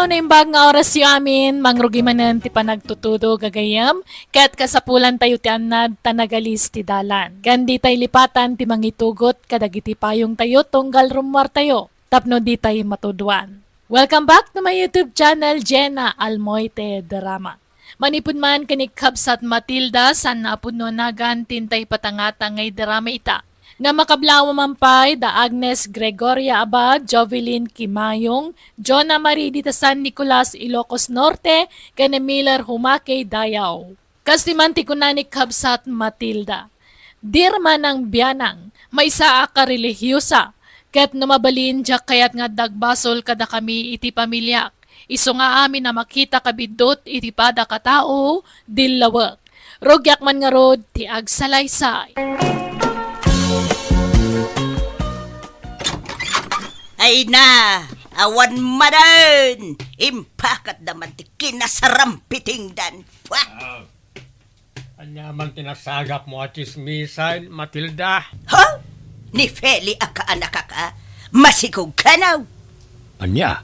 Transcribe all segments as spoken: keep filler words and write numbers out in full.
Naimbag nga orasyo amin, mangrugi manen ti panagtutudo gagayem, ket kasapulantayo ti annad ta nagalis ti dalan. Ken ditay lipatan ti mangitugot kadagiti payongtayo tunggal rummuartayo tapno ditay matuduan. Welcome back to my YouTube channel, Jenna Almoite Drama. Manipud man ken ni Kabsat Matilda, saan a pudno a nagan ti intay patangata nga idrama ita. Nga makablawa man pay da Agnes Gregoria Abad, Jovelyn Kimayong, Jonah Marie Dita San Nicolas, Ilocos Norte, ken ni Miller Humake, Dayao. Kas ti man ti kuna ni Kabsat Matilda, "Dirma nang bianang, maysa a karelihiyosa, ket no mabalin, diak kayat nga adda agbasol kadakami iti pamiliak. Isu nga amin a makita kabiddut iti padak a tao, dillawek. Rugiak man ngarud ti agsalaysay." Ay na, awan manen! Impakatda man ti kinasarampitingdan. Wah! Ania man ti nasagapmo a tsismisan, Matilda? Ha? Ni Feli a kaanakak a? Masikog kano? Ania?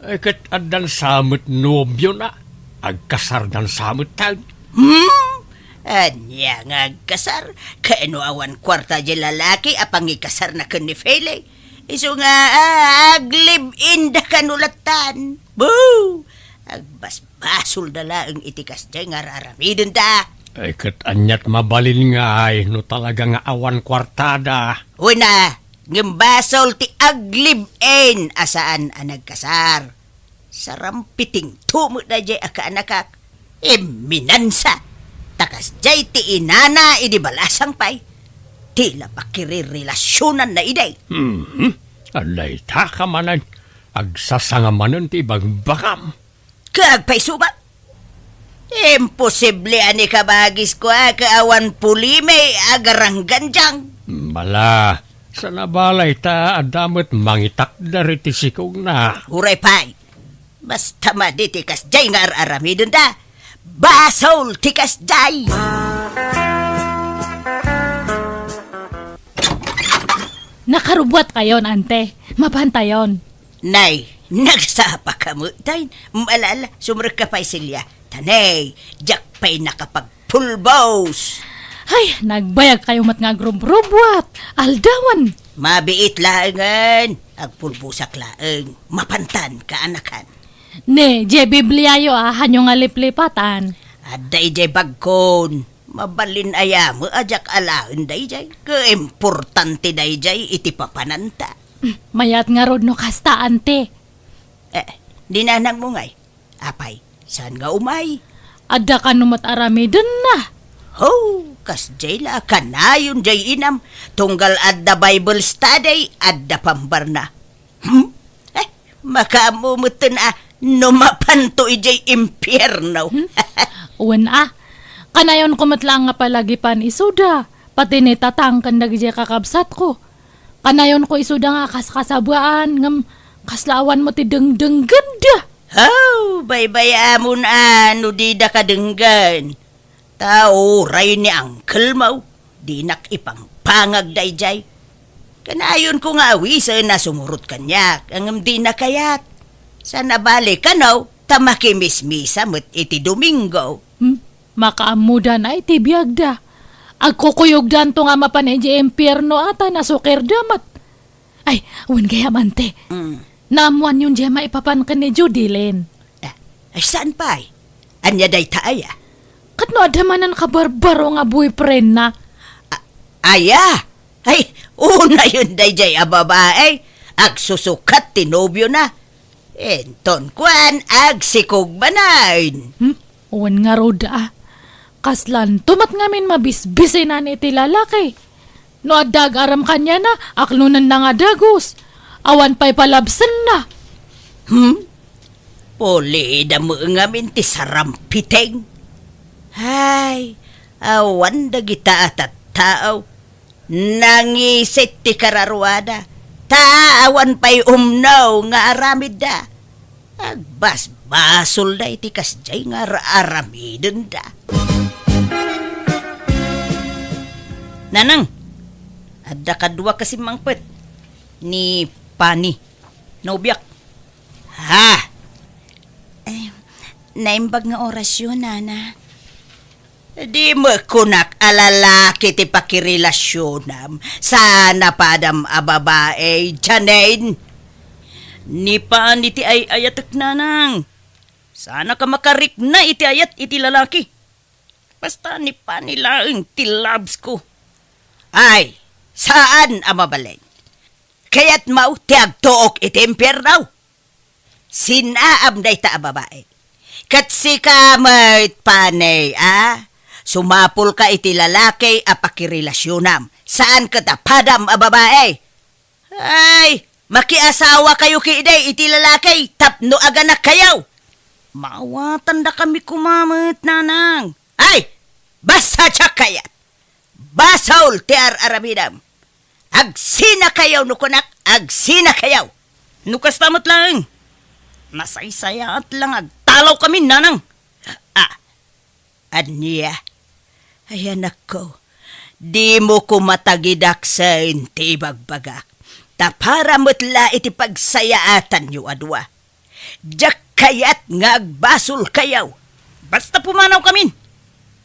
Ay, ket addan sa met nobiona. Agkasardan sa met tayo. Hmm? Ania nga agkasar? Kano awan kuarta di lalaki a pangikasarna ken ni Feli? Isu nga, ah, aglive-in da kano lattan. Boo! Agbasbasolda laeng iti kasdiay nga ar-aramidenda. Ay, ket aniat mabalin ngay no talaga nga awan kuartada? Una, ngem basol ti aglive-in a saan a nagkasar. Sarampitingto met daydiay a kaanakak. Imminansa. Ta kasdiay ti inana idi balasang pay. Ti la pakirerelasionanna idi. Mhm. Adda ita ka manen. Agsasanga manen ti ibagbagam. Kaagpayso ba? Imposible a ni kabagisko a kaawan pulimi a garangganjang. Bala, saan a bala ita adda met mangitakder iti sikogna. Uray pay, basta madi ti kasdiay nga ar-aramidenda, basol ti kasdiay. Nakarubuat kayon, ante. Mapantayon. Nay, nagsapa ka met, tay. Malala, sumrek ka pay, Celia. Tanay, diak pay nakapagpulbos. Ay, nagbayag kayo met nga agrubrubuat. Aldawan. Mabiit laengen. Agpulbosak laeng. Mapantan, kaanakan. Ne, diay Bibliayo a, hanyo nga liplipatan. Adda idiay bagkon. Mabalin aya met a diak alaen daydiay. Kaimportante daydiay iti papananta. Mayat ngarud no kasta, ante. Eh, ni nanangmo ngay? Apay, saan nga umay? Adda kano met aramidenna. Ho, kasdiay la, kanayon diay inam, tunggal adda Bible study, adda pambarna. Hmm? Eh, makaammo metten a, no mapanto idiay impierno. Hmm? Wen a, kanayonko met laeng nga palagipan isuda, pati ni tatang ken dagidiay kakabsatko. Kanayonko isuda nga kaskasabaan, ngem kasla awan met ti dengdenggenda. Haw, baybay-amon a no dida kadenggen. Ta uray ni uncle mo, dinak ipangpangag daydiay. Kanayonko nga awisen a sumurot kaniak, ngem dina kayat. Saan a bale kano, ta makimismisa met iti Domingo. Hmm? Makaammodan ay ti biagda. Agkukuyogdanto nga mapan idiay impierno a ta nasukirda met. Ay, wen gayam, ante. Mm. Naammoanyon diay maipapan ken ni Judilyn? Ah, ay, saan pay? Ania dayta aya? Ket no adda manen kabarbaro nga boyfriendna? A-, aya? Ay, unayon daydiay a babae. Agsusukat ti nobiona. Inton kuan, agsikog manen. Hmm? Wen ngarud a. Kaslanto met ngamin mabisbisinan iti lalaki. No adda agarem kaniana, aklonenna nga dagus. Awan pay palabsenna. Hmm? Pulida met ngamin ti sarampiteng. Ay, awan dagita a tattao. Nangisit ti kararuada, ta awan pay umno nga aramidda. Agbasbasolda iti kasdiay nga ar-aramidenda. Nanang, adda kadua ka simmangpet ni Pani, nobiak. Ha? Naimbag nga orasyon, nana. Di met kunak a lalaki ti pakirelasionam, saan a padam a babae, Janine. Ni Pani ti ay-ayatek, nanang. Saan a ka makarikna iti ayat iti lalaki. Basta ni Pani laeng ti loves ko. Ay, saan a mabalin. Kayatmo ti agtuok iti impierno? Sinaam dayta a babae. Ket sika met, Pani, a? Sumapulka iti lalaki a pakirelasionam. Saan ket a padam a babae. Ay, makiasawakayo ketdi iti lalaki tapno aganakkayo. Maawatandakami koma met, nanang. Ay, basta diak kayat. Basol ti ar-aramidem. Agsinakayo no kunak, agsinakayo. No kasta met laeng, nasaysayaat la nga agtalawkami, nanang. Ah, ania? Ay, anakko, dimo koma tagidaksen ti ibagbagak. Ta para met la iti pagsayaatanyo a dua. Diak kayat nga agbasolkayo. Basta pumanawkamin.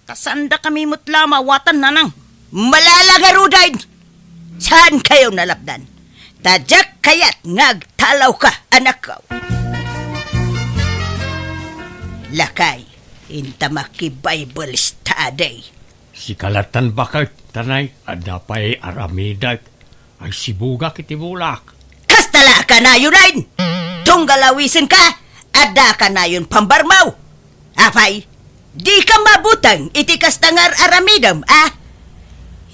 Ta saandakami met la maawatan, nanang. Malala ngaruden! Saankayo nalapdan. Ta diak kayat nga agtalawka, anakko. Lakay, inta maki-Bible study. Sika lattan baket, tanay, adda pay aramidek. Agsibugak iti bulak. Kasta la a kanayon, Ain! Tunggal awisenka, adda kanayon pambarmaw! Apay, dika mabuteng iti kasta nga ar-aramidem, a?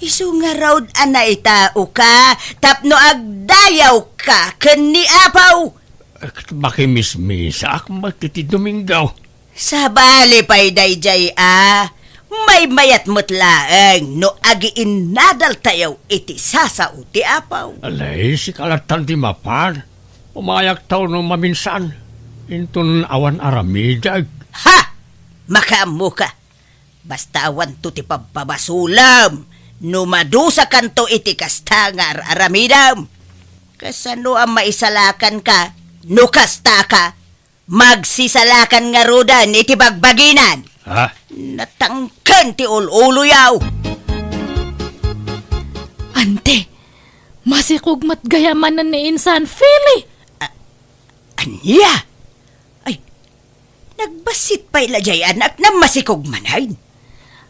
Isu ngarud a naitaoka tapno agdayawka ken ni Apo. Makimismisaak met iti Domingo. Sabali pay daydiay a, maymayat met laeng no agiinnadaltayo iti sasao ti Apo. Alay, sika lattan ti mapan. Umayakto no maminsan. Inton awan aramidek. Ha! Makaammoka. Basta awanto ti pabpabasolem no madusakanto iti kasta nga ar-aramidem. Kasano a maisalakanka no kastaka? Magsisalakan ngaruden iti bagbaginan. Ha? Natangken ti ul-uloyo. Ante, masikog met gayam manen ni insan Feli. A-, ania? Ay, nagbassit pay la diay anakna, masikog manen.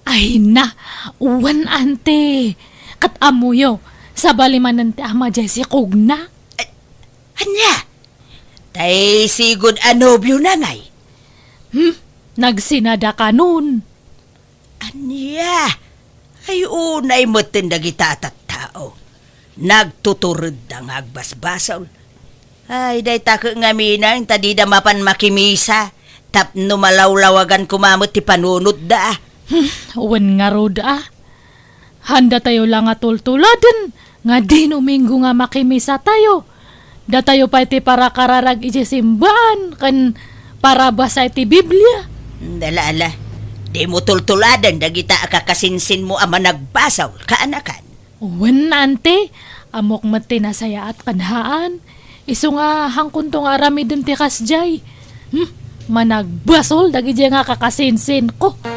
Ay na, wen, ante. Ket ammoyo, sabali manen ti ama diay sikogna. A-, ania? Tay sigud a nobiona ngay? Hmm, nagsinada kanon. Ania? Ay, unay metten dagita a tattao. Nagtuturedda nga agbasbasol. Ay, dayta ket ngamin, ta dida mapan makimisa, tapno malawlawagan koma met ti panunotda. Hmm, wen ngarud a. Haandatayo la nga tultuladen nga Domingo nga makimisatayo. Datayo pay ti parakararag iti simbaan ken parabasa iti Biblia. Ala, ala. Dimo tultuladen dagita a kakasinsinmo a managbasol, kaanakan. Wen, ante, ammok met ti nasayaat ken haan. Isu nga, haankonto nga aramiden ti kasdiay. Hmm, managbasol dagidiay nga kakasinsinko.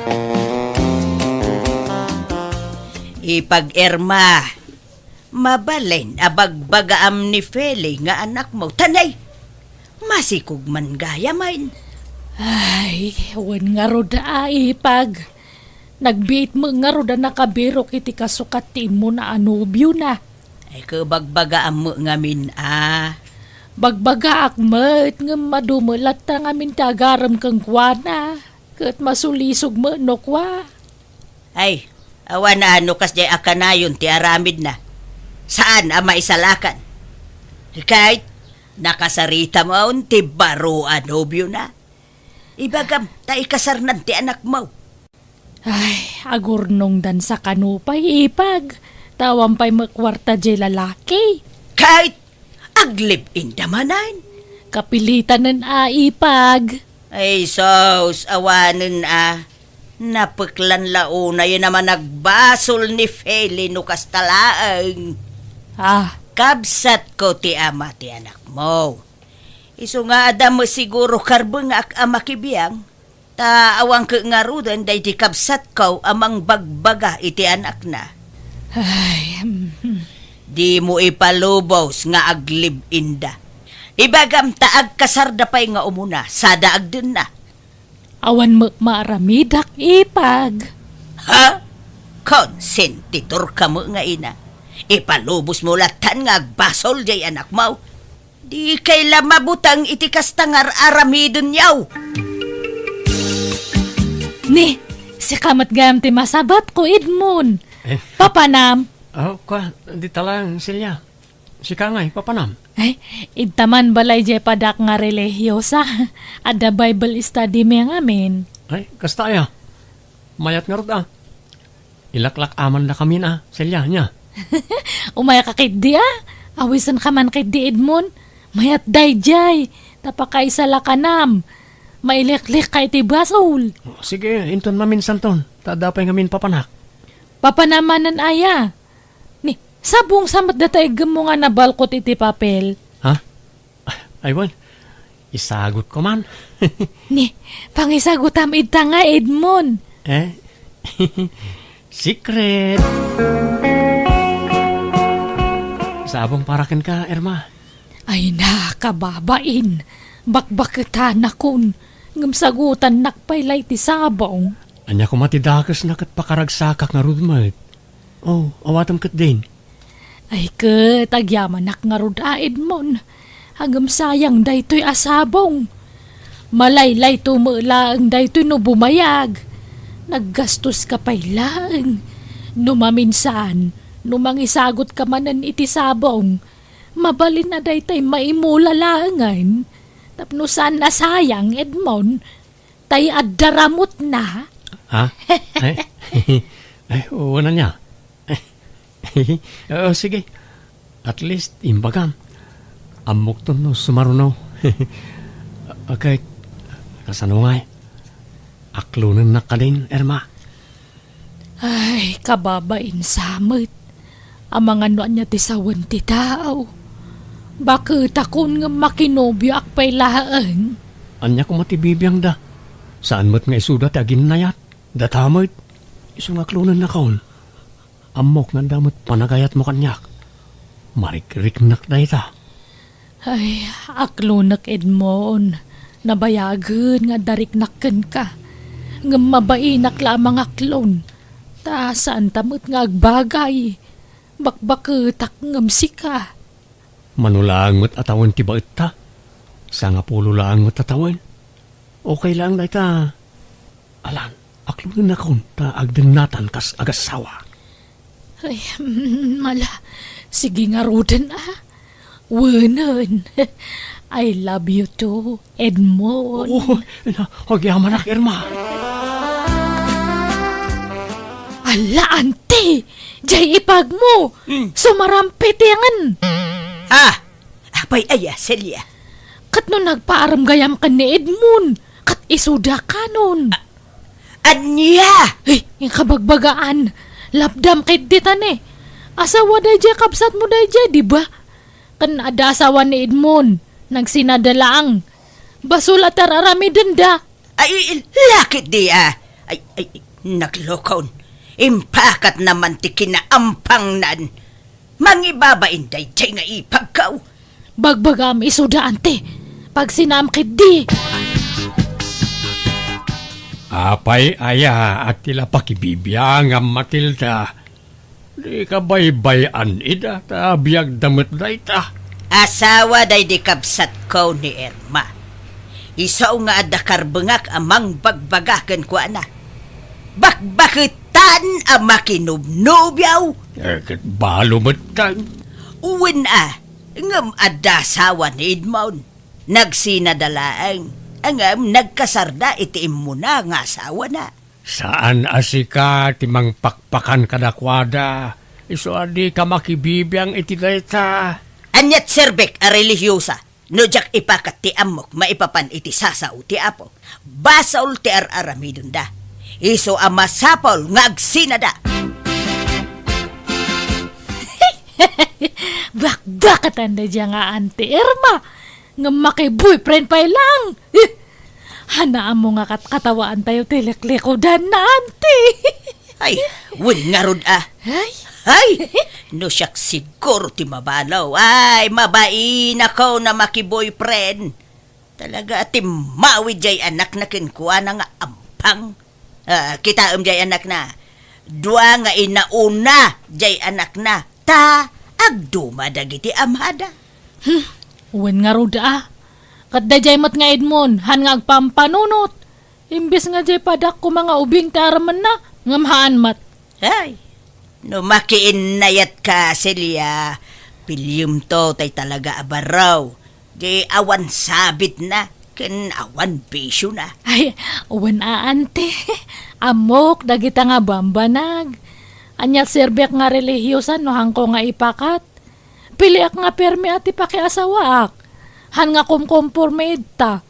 Ipag-Irma, mabalin a bagbagaam ni Feli nga anakmo. Tanay, masikog man gayam. Ay, wen ngarud a, ipag. Nagbiit met ngarud a nakabirok iti kasukat ti immuna a nobiona. Ay, ket bagbagaam met ngamin a. Bagbagaak met, ngem adu met latta ngamin ti agarem kenkuana. Ket masulisog met no kua. Ay, awan a no kasdiay a kanayon ti aramidna. Saan a maisalakan. Ket nakasaritam ti baro a nobiona. Ibagam ta ikasarnan ti anakmo. Ay, agurnongdan sa kano pay, ipag. Ta awan pay met kuarta diay lalaki. Ket aglive-inda manen. Kapilitanen a, ipag. Ay, sus, awanen a. Napeklan la unayen a managbasol ni Feli no kasta laeng. Ah. Kabsatko ti ama ti anakmo. Isu nga adda met siguro karbengak a makibiang. Ta awan ket ngaruden daydi kabsatko a mangbagbaga iti anakna. Ay, mm. Dimo ipalubos nga aglib-inda. Ibagam ta agkasarda pay nga umuna, sada agdenna. Awan met maaramidak, ipag. Ha? Konsentiturka met nga ina. Ipalubosmo lattan nga agbasol jay anakmo. Dikay la mabuteng iti kasta nga ar-aramidenyo. Ni, sika met gayam ti masabatko, Edmond. Eh? Papanam? Oh, kua, dita lang, Celia. Sika ngay, papanam? Ay, idta man balay jay padak nga relihiyosa. Adda Bible study mi ngamin. Ay, kasta aya. Mayat ngarud a. Ilaklak-aman da kamin a, Celia, nia? Umayka ketdi a. Awisenka man ketdi, Edmond. Mayat dayjay. Ta pakaisalakanam. Mailiklikka iti basol. Oh, sige, inton maminsanton. Ta adda pay ngamin papanak. Papanam manen aya. Ni, sabong sa met data iggemmo nga nabalkot iti papel. Ha? Ay, wen. Isagutko man. Ni, pangisagutam idta nga, Edmond. Eh? Secret. Sabong para kenka, Irma. Ay na, kababain. Bakbaketanakon. Ngem sagutannak pay la iti sabong. Ania koma ti dakesna ket pakaragsakak ngarud met. Oh, awatem ketdin. Ay ket, agyamanak ngarud a, Edmond. Ngem sayang daytoy a sabong. Malaylayto met laeng daytoy no bumayag. Naggastoska pay laeng. No maminsan, no mangisagutka manen iti sabong, mabalin a daytay maimula laengen. Tapno saan a sayang, Edmond. Tay adda ramutna. Ha? Ay, ay, wen ania. Oh, sige. At least, imbagam. Ammokton no sumaruno. Okay, kasano ngay? Aklonennak kadin, Irma? Ay, kababain sa met. Amangan no ania ti sawen ti tao. Baketakon ngem makinobioak pay laeng. Ania koma ti bibiangda? Saan met nga isuda ti aginnayat? Data met. Isu nga aklonennakon. Ammok nga adda met panagayatmo kaniak. Marikriknak dayta. Ay, aklonek, Edmond. Nabayagen nga adda riknak kenka. Ngem mabainak la a mangaklon. Ta saanta met nga agbagay. Bakbaketak ngem sika. Mano laeng met a tawen ti baetta? Sangapulo laeng met a tawen. Okay laeng dayta. Alan, aklonennakon ta agdennatan kas agassawa. Ay, mm, mala. Sige ngaruden, a. Wenen. I love you too, Edmond. Oo, na, agyamanak, Irma. Ala, ante! Jay ipagmo! Hmm. Sumarampet iyan! Ah! Apay aya, Celia? Ket no nagpaaram gayam ken ni Edmond, ket isuda kanon. A-, ania? Ay, inkabagbagaan. Lapdam ket ditane. Asawa dayjay kabsatmo dayjay, di ba? Ken adda asawa ni Edmond, nagsinada laeng. Basol a tar-aramidenda. Ay, lakit di, a. Ay, ay, naglokon. Impakatna man ti kinaampangnan. Mangibabain dayjay nga ipagkaw. Bagbagam isuda, ante. Pagsinam ketdi. Apay aya a ti la pakibibiangam, Matilda? Dika baybay-an ida, ta biagda met dayta. Asawa daydi kabsatko ni Irma. Isu nga adda karbengak a mangbagbaga kenkuana. Bakbaketan a makinubnubyaw. Eh, ket balo met kan. Wen a, ngem adda asawa ni Edmond. Nagsinada laeng, ngem nagkasarda iti immuna nga asawana. Saan a sika ti mangpakpakan kadakuada, isu a dika makibibiang iti dayta. Ania ti serbek a relihiosa no diak ipakat ti ammok maipapan iti sasao ti Apo? Basol ti ar-aramidenda. Isu a masapul nga agsinada. Bakbakatan daydiay nga Auntie Irma. Ngem makiboyfriend pay laeng. Eh! Haan ammo nga katkatawaantayo ti liklikudanna, anti. Ay, wen ngarud a. Ay. Ay, no siak siguro ti mabalo. Ay, mabainako na maki-boyfriend. Talaga a timmawid jay anakna kenkuana nga ampang. Ah, kitaem jay anakna. Dua nga inauna jay anakna. Ta, agduma dagiti amada. Hmm, wen ngarud a. Ket daydiay met nga Edmond, haan nga agpampanunot. Imbes nga jay padak koma nga ubing ti armenna, ngem haan met. Ay, no makiinnayatka, Celia, piliyemto tay talaga a barraw. Di awan sabitna, ken awan bisiona. Ay, wen a, anti. Ammok dagita nga bambanag. Ania serbiak nga relihiosa no haanko nga ipakat? Piliak nga permi a ti pakiasawaak. Haan nga kumkomporme ita.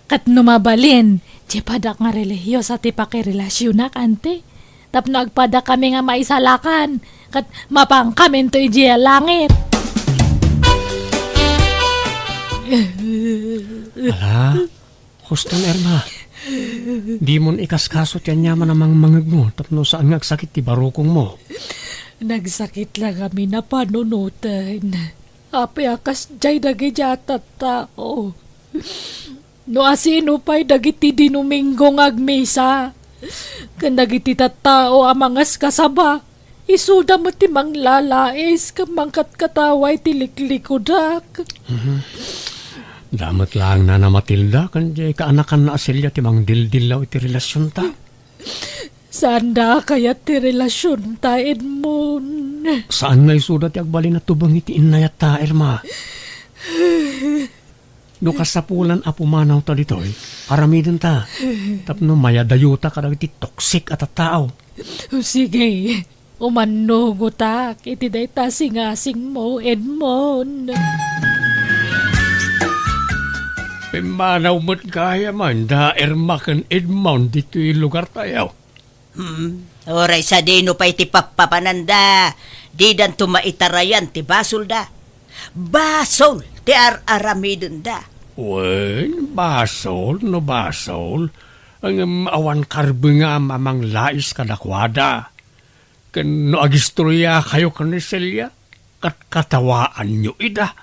Ket no mabalin, jay padak nga relihiosa ti pakirelasionak, anti. Tapno agpadakami nga maisalakan, ket mapankaminto idiay langit. Ala, huston, Irma. Dimon ikaskaso ti aniaman a mangmangegmo tapno saan nga agsakit ti barukongmo. Nagsakit la ngamin a panunoten. Apay a kasdiay dagiti a tattao? No asino pay dagiti Dinominggo nga agmisa, ken dagiti tattao a mangaskasaba, isuda met ti manglalais ken mangkatkatawa iti liklikudak. Mhm. Damo met laeng Nana Matilda ken diay kaanakanna a Celia ti mangdildillaw iti relasionta. Saanda a kayat ti relasionta, Edmond. Saan nga isuda ti agbalin a tubeng iti innayatta, Irma. No kasapulan a pumanawta ditoy, aramidenta. Tapno mayadayota kadagiti toxic a tattao. Sige, umannugotak iti dayta singasingmo, Edmond. Pimmanaw met gayam da Irma ken Edmond ditoy lugartayo. Hmm, uray sadino pay ti pappapananda, didanto maitarayan ti basolda. Basol ti ar-aramidenda. Wen, basol no basol, ngem awan karbengam a manglais kadakuada. Ken no agistoriakayo ken ni Celia, katkatawaanyo ida.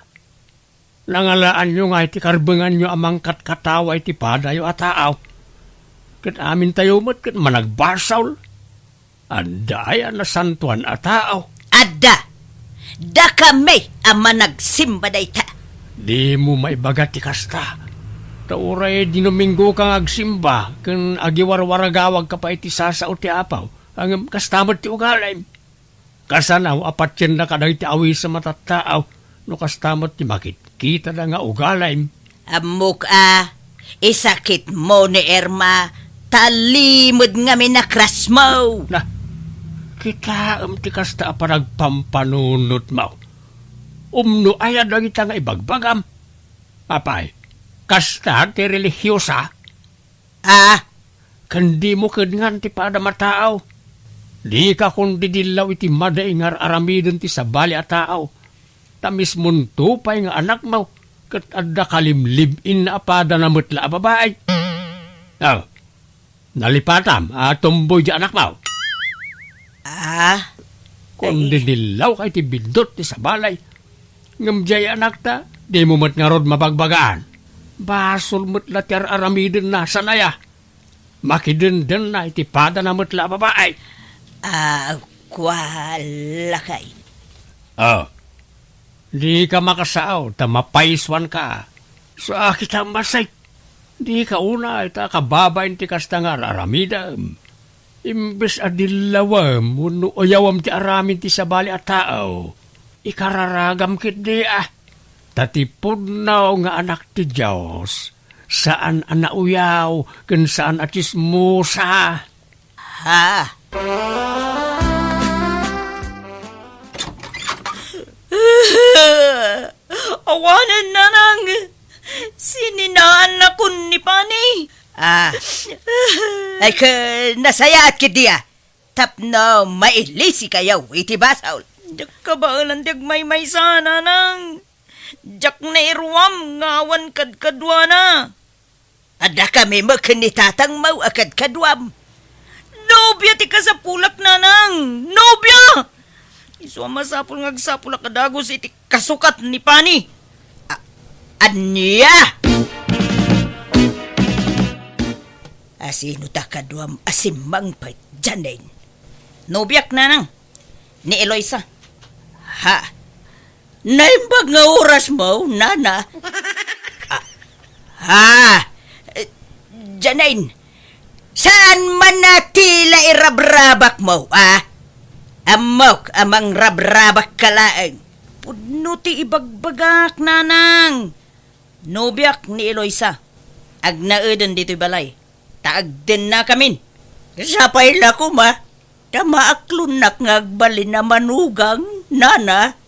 Nangalaanyo nga iti karbenganyo a mangkatkatawa iti padayo a taaw. Ket amintayo met ket managbasol. Adda aya nasantoan a taaw? Adda! Dakami a managsimba dayta. Dimo maibaga ti kasta. Ta uray Dinominggoka nga agsimba ken agiwarwaragawagka pay iti sasao ti Apo, ngem kasta met ti ugalim. Kasano a patienna kadagiti awisem a tattao no kasta met ti makitkitada nga ugalim? Ammok a, isakitmo ni Irma, ta limed ngamin a crushmo. Na, kitaem ti kasta a panagpampanunotmo. Umno aya dagita nga ibagbagam? Apay, kasta ti relihiosa? Ah, ken dimo kedngan ti padam a taaw. Dika kondidillaw iti madi nga ar-aramiden ti sabali a taaw. Ta mismonto pay nga anakmo, ket adda kalimlib-inna a padana met la a babai. Oh, nalipatam a tomboy di anakmo? Ah, kondidillaw kay ti biddut ti sabali. Ngem diay anakta, dimo met ngarud mabagbagaan. Basol met la ti ar-aramidenna, saan aya? Makidendenna iti padana met la a babai. Ah, kua, lakay. Oh, dika makasao ta mapaysuanka. Sa kita masay, dika unay ta kababain ti kasta nga ar-aramidem. Imbes a dillawem wenno uyawem ti aramid ti sabali a tao, ikararagam ketdi a. Ta ti pudno nga anak ti Dios, saan a nauyaw ken saan a tsismosa. Ha? Awanen, nanang! Sininaannakon ni Pani. Ah. Ay, ka, nasayaat ketdi a. Tapno mailisikayo iti basol. Diak kabaelan ti agmaymaysa, nanang. Diak nairuam nga awan kadkaduana. Adda kami met ken ni Tatang Mau a kadkaduam. Nobia ti kasapulak, Nanang! Nobia! Isu a masapul nga agsapulak a dagus iti kasukat ni Pani. A-, ania? Asino ta kaduam a simmangpet, Janine? Nobiak, Nanang. Ni Eloisa. Ha? Naimbag nga oras mo, Nana? Ah, ha? Eh, Janine, saan man a tila irabrabak mo, ah? Ammok a mangrabrabak ka laeng. Pudno ti ibagbagak, Nanang. Nobiak ni Eloisa. Agnaeden ditoy balay. Ta agdennakamin. Sapay la koma. Ta maaklonnak nga agbalin a manugang, Nana.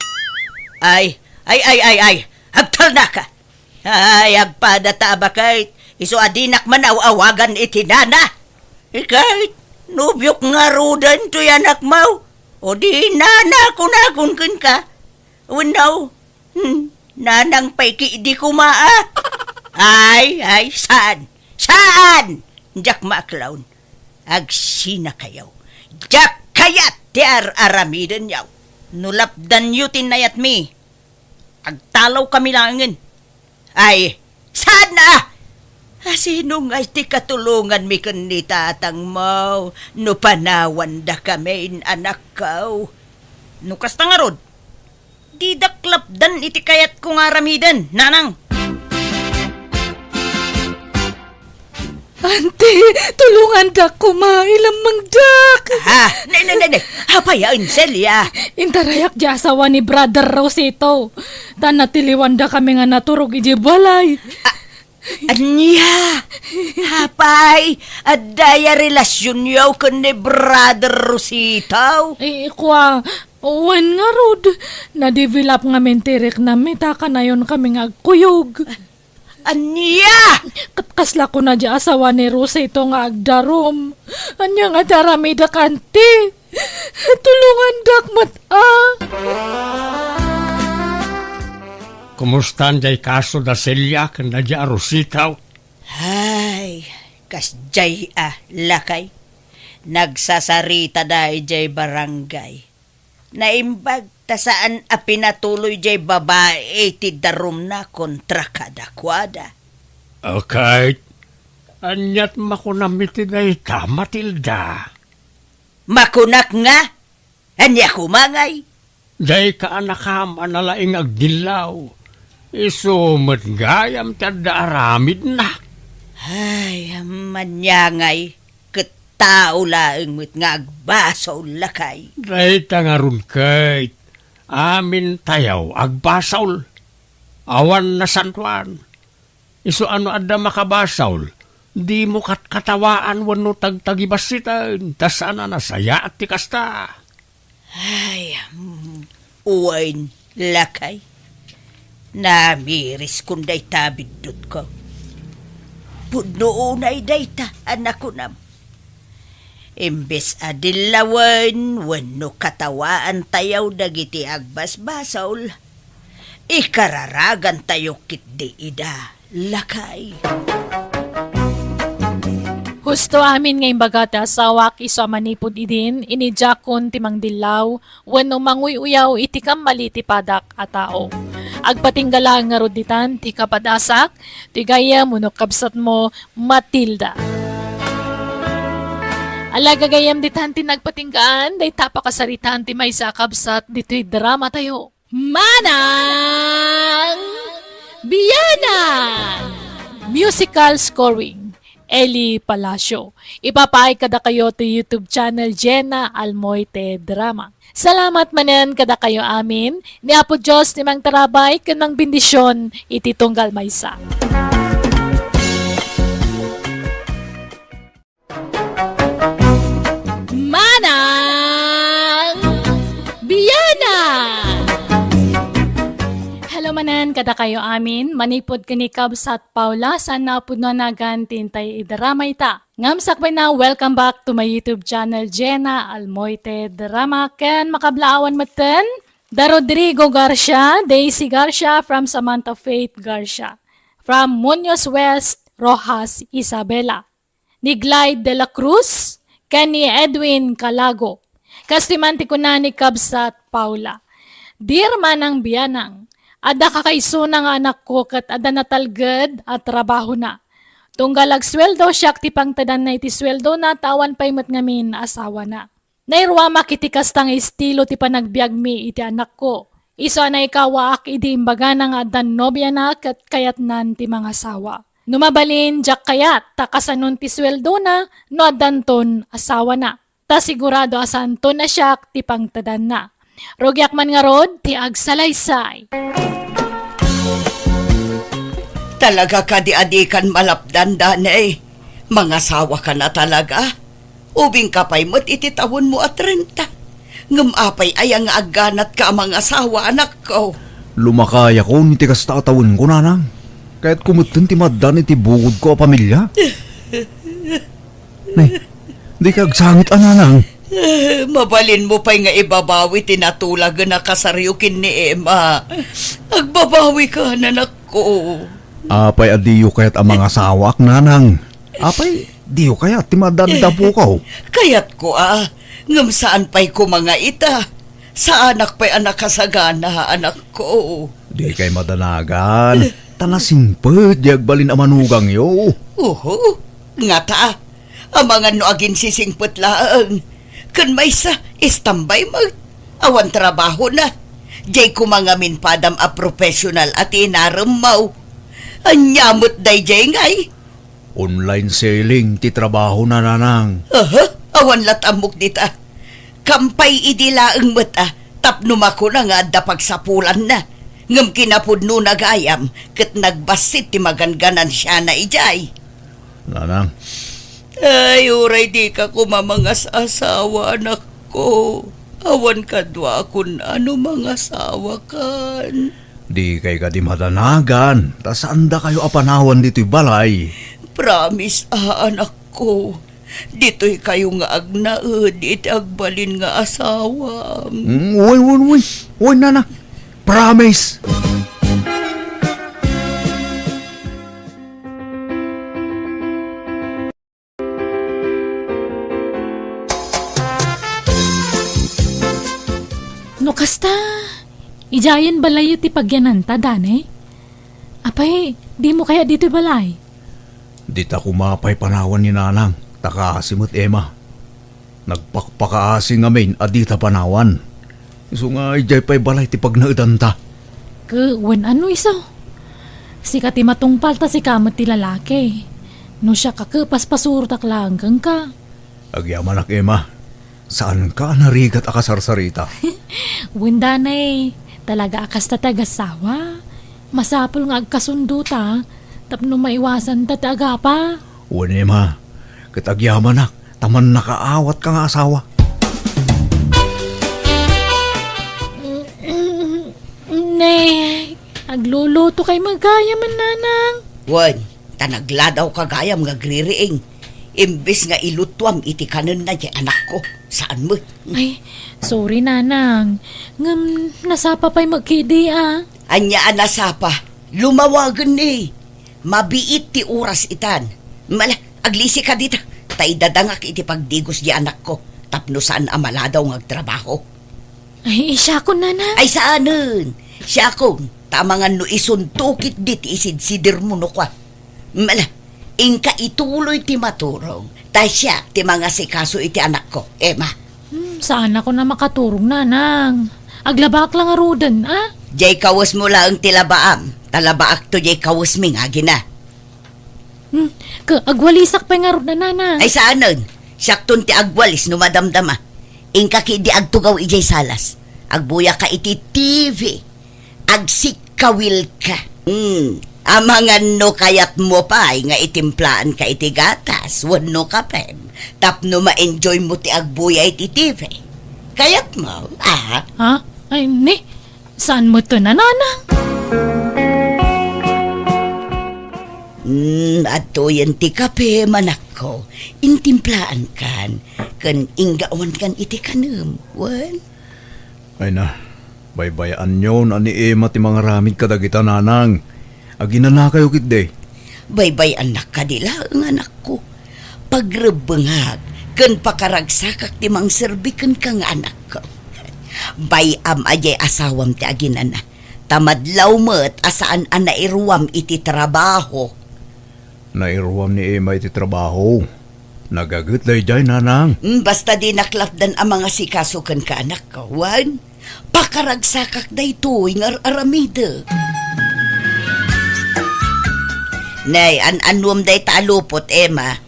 Ay, ay, ay, ay, ay. Agtalnaka. Ay, agpada ta a baket. Isu a dinak man aw-awagan iti Nana. Iket, nobiok ngaruden toy anakmo. O di Nana kunakon kenka. Wenno, hmm, Nanang pay ketdi koma, a? Ay, ay, saan? Saan? Diak maaklon. Agsinakayo. Diak kayat ti ar-aramidenyo. No lapdanyo ti nayatmi, agtalawkami laengen. Ay, saan a? Asino ngay ti katulonganmi ken ni Tatang Mau no panawandakamin, anakko? No kasta ngarud, didak lapdan iti kayatko nga aramiden, Nanang. Auntie, tulongandak koma, ilammangdak. Ha? Ne, ne, ne, ne. Apay a, Celia? Intarayak ti asawa ni Brother Rosito. Ta natiliwandakami nga naturog idiay balay. A-, ania? Apay, adda aya relasionyo ken ni Brother Rosito? Eh, kua, wen ngarud, na-develop ngamin ti riknam ita kanayon kami nga agkuyog. Ania? Ket kasla kuna ti asawa ni Rosito nga agdarum. Ania nga ti aramidek, auntie? Tulongandak met, a? Kumustan diay kaso da Celia ken da Rosito? Ay, kasdiay a, lakay. Nagsasaritada idiay barangay. Naimbag ta saan a pinatuloy diay babai ti darumna kontra kadakuada. Ket, aniat makunam iti dayta, Matilda? Makunak nga, ania koma ngay? Dayta a nakam a nalaing agdillaw. Isu met gayam ti adda aramidna. Ay, ania ngay, ket tao laeng met nga agbasol, lakay. Dayta ngarud ket, amintayo agbasol. Awan nasantoan. Isu a no adda makabasol, dimo katkatawaan wenno tagtagibassiten, ta saan a nasayaat ti kasta. Ay, mm, wen, lakay. Namiriskon dayta biddutko. Pudno unay dayta a nakunam. Imbes a dillawen wenno katawaantayo dagiti agbasbasol, ikararagantayo ketdi ida, lakay. Husto amin nga imbaga ti asawak isu a manipud idin, inidiakon ti mangdillaw, wenno manguy-uyaw iti kammali ti padak a tao. Agpatingga laeng ngarud ditan ti kapadasak, ti gayyem wenno kabsatmo, Matilda. Ala, gagayyem ditan ti nagpatinggaan, dayta pakasaritaan ti maysa a kabsat ditoy dramatayo. Manang Biyanan! Musical scoring, Eli Palacio. Ipapaay kadakayo ti YouTube channel Jenna Almoite Drama. Salamat manen kadakayo amin. Ni Apo Dios ti mangtarabay ken mangbendision iti tunggal maysa. Manang Biana! Hello manen kadakayo amin, manipud ken ni Kabsat Paula, saan a pudno a nagan ti intay idrama ita. Ngem sakbayna, welcome back to my YouTube channel, Jenna Almoite Drama, ken makablaawan metten da Rodrigo Garcia, Daisy Garcia, from Samantha Faith Garcia, from Muñoz West, Rojas Isabela, ni Glide de la Cruz, ken ni Edwin Calago. Kastoy man ti kuna ni Kabsat Paula, "Dear Manang Bianang, adda kakaisuna nga anakko ket adda natalged a trabahona. Tunggal agsueldo, siak ti pangtedanna iti sueldona ta awan pay met ngamin asawana. Nairuamak iti kasta nga estilo ti panagbiagmi iti anakko. Isu a naikawaak idi imbagana nga addan nobiana ket kayatnan ti mangasawa. No mabalin, diak kayat ta kasanon ti sueldona no addanton asawana. Ta sigurado a saanton a siak ti pangtedanna. Rugiak man ngarud ti agsalaysay." Talaga kadi a dikan malapdan, Danay? Mangasawaka na talaga? Ubingka pay met iti tawenmo a trenta. Ngem apay aya nga agganatka a mangasawa, anakko? Lumakayakon iti kasta a tawenko, nanang. Kayatko metten ti maaddan iti bukodko a pamilia. Nay, dika agsangit a, nanang. Eh, mabalinmo pay nga ibabawi ti natulagen a kasaryo ken ni Emma. Agbabawika, anakko. Apay a diyo kayat a mangasawaak, nanang? Apay diyo kayat ti maaddan iti apokaw? Kayatko a, ngem saan pay koma nga ita. Saanak pay a nakasagana, anakko. Dikay madanagan, ta nasingpet diay agbalin a manugangyo. Uho, ngata, amangan no aginsisingpet laeng. Ken maysa, istambay met. Awan trabahona. Diay koma ngamin padam a professional a tinaremmaw. Ania met daydiay ngay? Online selling ti trabahona, nanang. Aha, awan lat ammok dita. Kampay idi laeng met a, tapno makuna nga adda pagsapulanna. Ngem kinapudnona gayam, ket nagbassit ti maganganansiana idiay. Nanang. Ay, uray dika koma mangas-asawa, anakko. Awan kaduakon a no mangasawakan. Dikay kadi madanagan, ta saandakayo a panawan ditoy balay. Promise a, anakko. Ditoykayo nga agnaed iti agbalin nga asawam. Mm, wen, wen, wen. Wen, nana. Promise. No kasta, idiayen balayyo ti pagyananta, Danay? Apay, dimo kayat ditoy balay? Dita koma pay panawan ni Nanang, ta kaasi met, Emma. Nagpakpakaasi ngamin a dita panawan. Isu nga idiay pay balay ti pagnaedanta. Ke, wen ano isu? Sika ti matungpal ta sika met ti lalaki. No siak a ke, paspasurotak laeng kenka. Agyamanak, Emma. Saanka a narigat a kasarsarita. Wen, Danay, talaga a kasta ti agassawa. Masapul nga agkasundo ta, tapno maiwasan ta ti agapa. Wen, Emma, ket agyamanak, ta mannakaawatka nga asawa. Ne, agluluto kay magayam, Nanang. Wen, ta nagladawka gayam nga agririing. Imbes nga ilutuam iti kanenna diay anakko, saan met. Ay, sorry, Nanang. Ngem nasapa pay met kidi a. Ania a nasapa? Lumawagen ni. Mabiit ti oras itan. Mala, aglisika dita. Ta idadangak iti pagdigos diay anakko. Tapno saan a maladaw nga agtrabaho. Ay, siakon, Nanang. Ay, saanen. Siakon. Ta amangan no isunto ketdi ti isidsidirmo no kua. Mala, inka ituloy ti maturog. Ta siak ti mangasikaso iti anakko, Emma. Hmm, saanakon a makaturog, Nanang. Aglabaak la ngaruden, a? Diay kawesmo laeng ti labaam. Ta labaakto diay kawesmi nga agina. Hmm, ke, agwalisak pay ngarud, Nanang. Ay, saanen. Siakton ti agwalis no madamdama. Inka ketdi agtugaw idiay salas. Agbuyaka iti T V. Agsikkawilka. Hmm. Amangan no kayatmo pay nga itimplaanka iti gatas wenno kapem tapno ma-enjoymo ti agbuya iti T V. Kayatmo, a? Ha? Ay, ni? Saan met, Nanang? Hmm, adtoyen ti kape, manakko. Intimplaankan, ken inggawankan iti kanem, wen? Ay na, baybayaanyo a ni Emma ti mangaramid kadagita, Nanang. Aginanakayo ketdi. Baybay-annak kadi laeng, anakko. Pagrebbengak ken pakaragsakak ti mangserbi kenka nga anakko. Bay-am a diay asawam ti aginana, ta madlaw met a saan a nairuam iti trabaho. Nairuam ni Emma iti trabaho. Nagaget daydiay, nanang. Mm, basta dinak lapdan a mangasikaso kenka, anakko. Wen, pakaragsakak daytoy nga ar-aramidek. Nay, an-annuem dayta a lupot, Emma?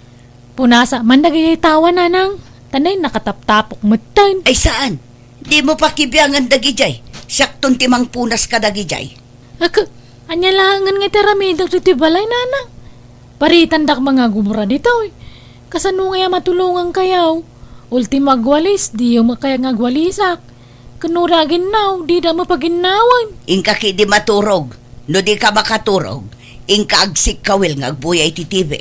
Punasa man dagiti tawa, nanang. Ta nay, nakataptapok metten. Ay, saan? Dimo pakibiangan dagidiay. Siakton ti mangpunas kadagidiay. Ak, ania laengen nga ti aramidek ditoy balay, nanang? Paritandak mangagubra ditoy. Kasano ngay a matulongankayo? Ultimo agwalis, diyo met kayat nga agwalisak. Ken no aginnaw, dida met paginnawen. Inka ketdi maturog. No dika makaturog, inka agsikkawil nga agbuya iti T V.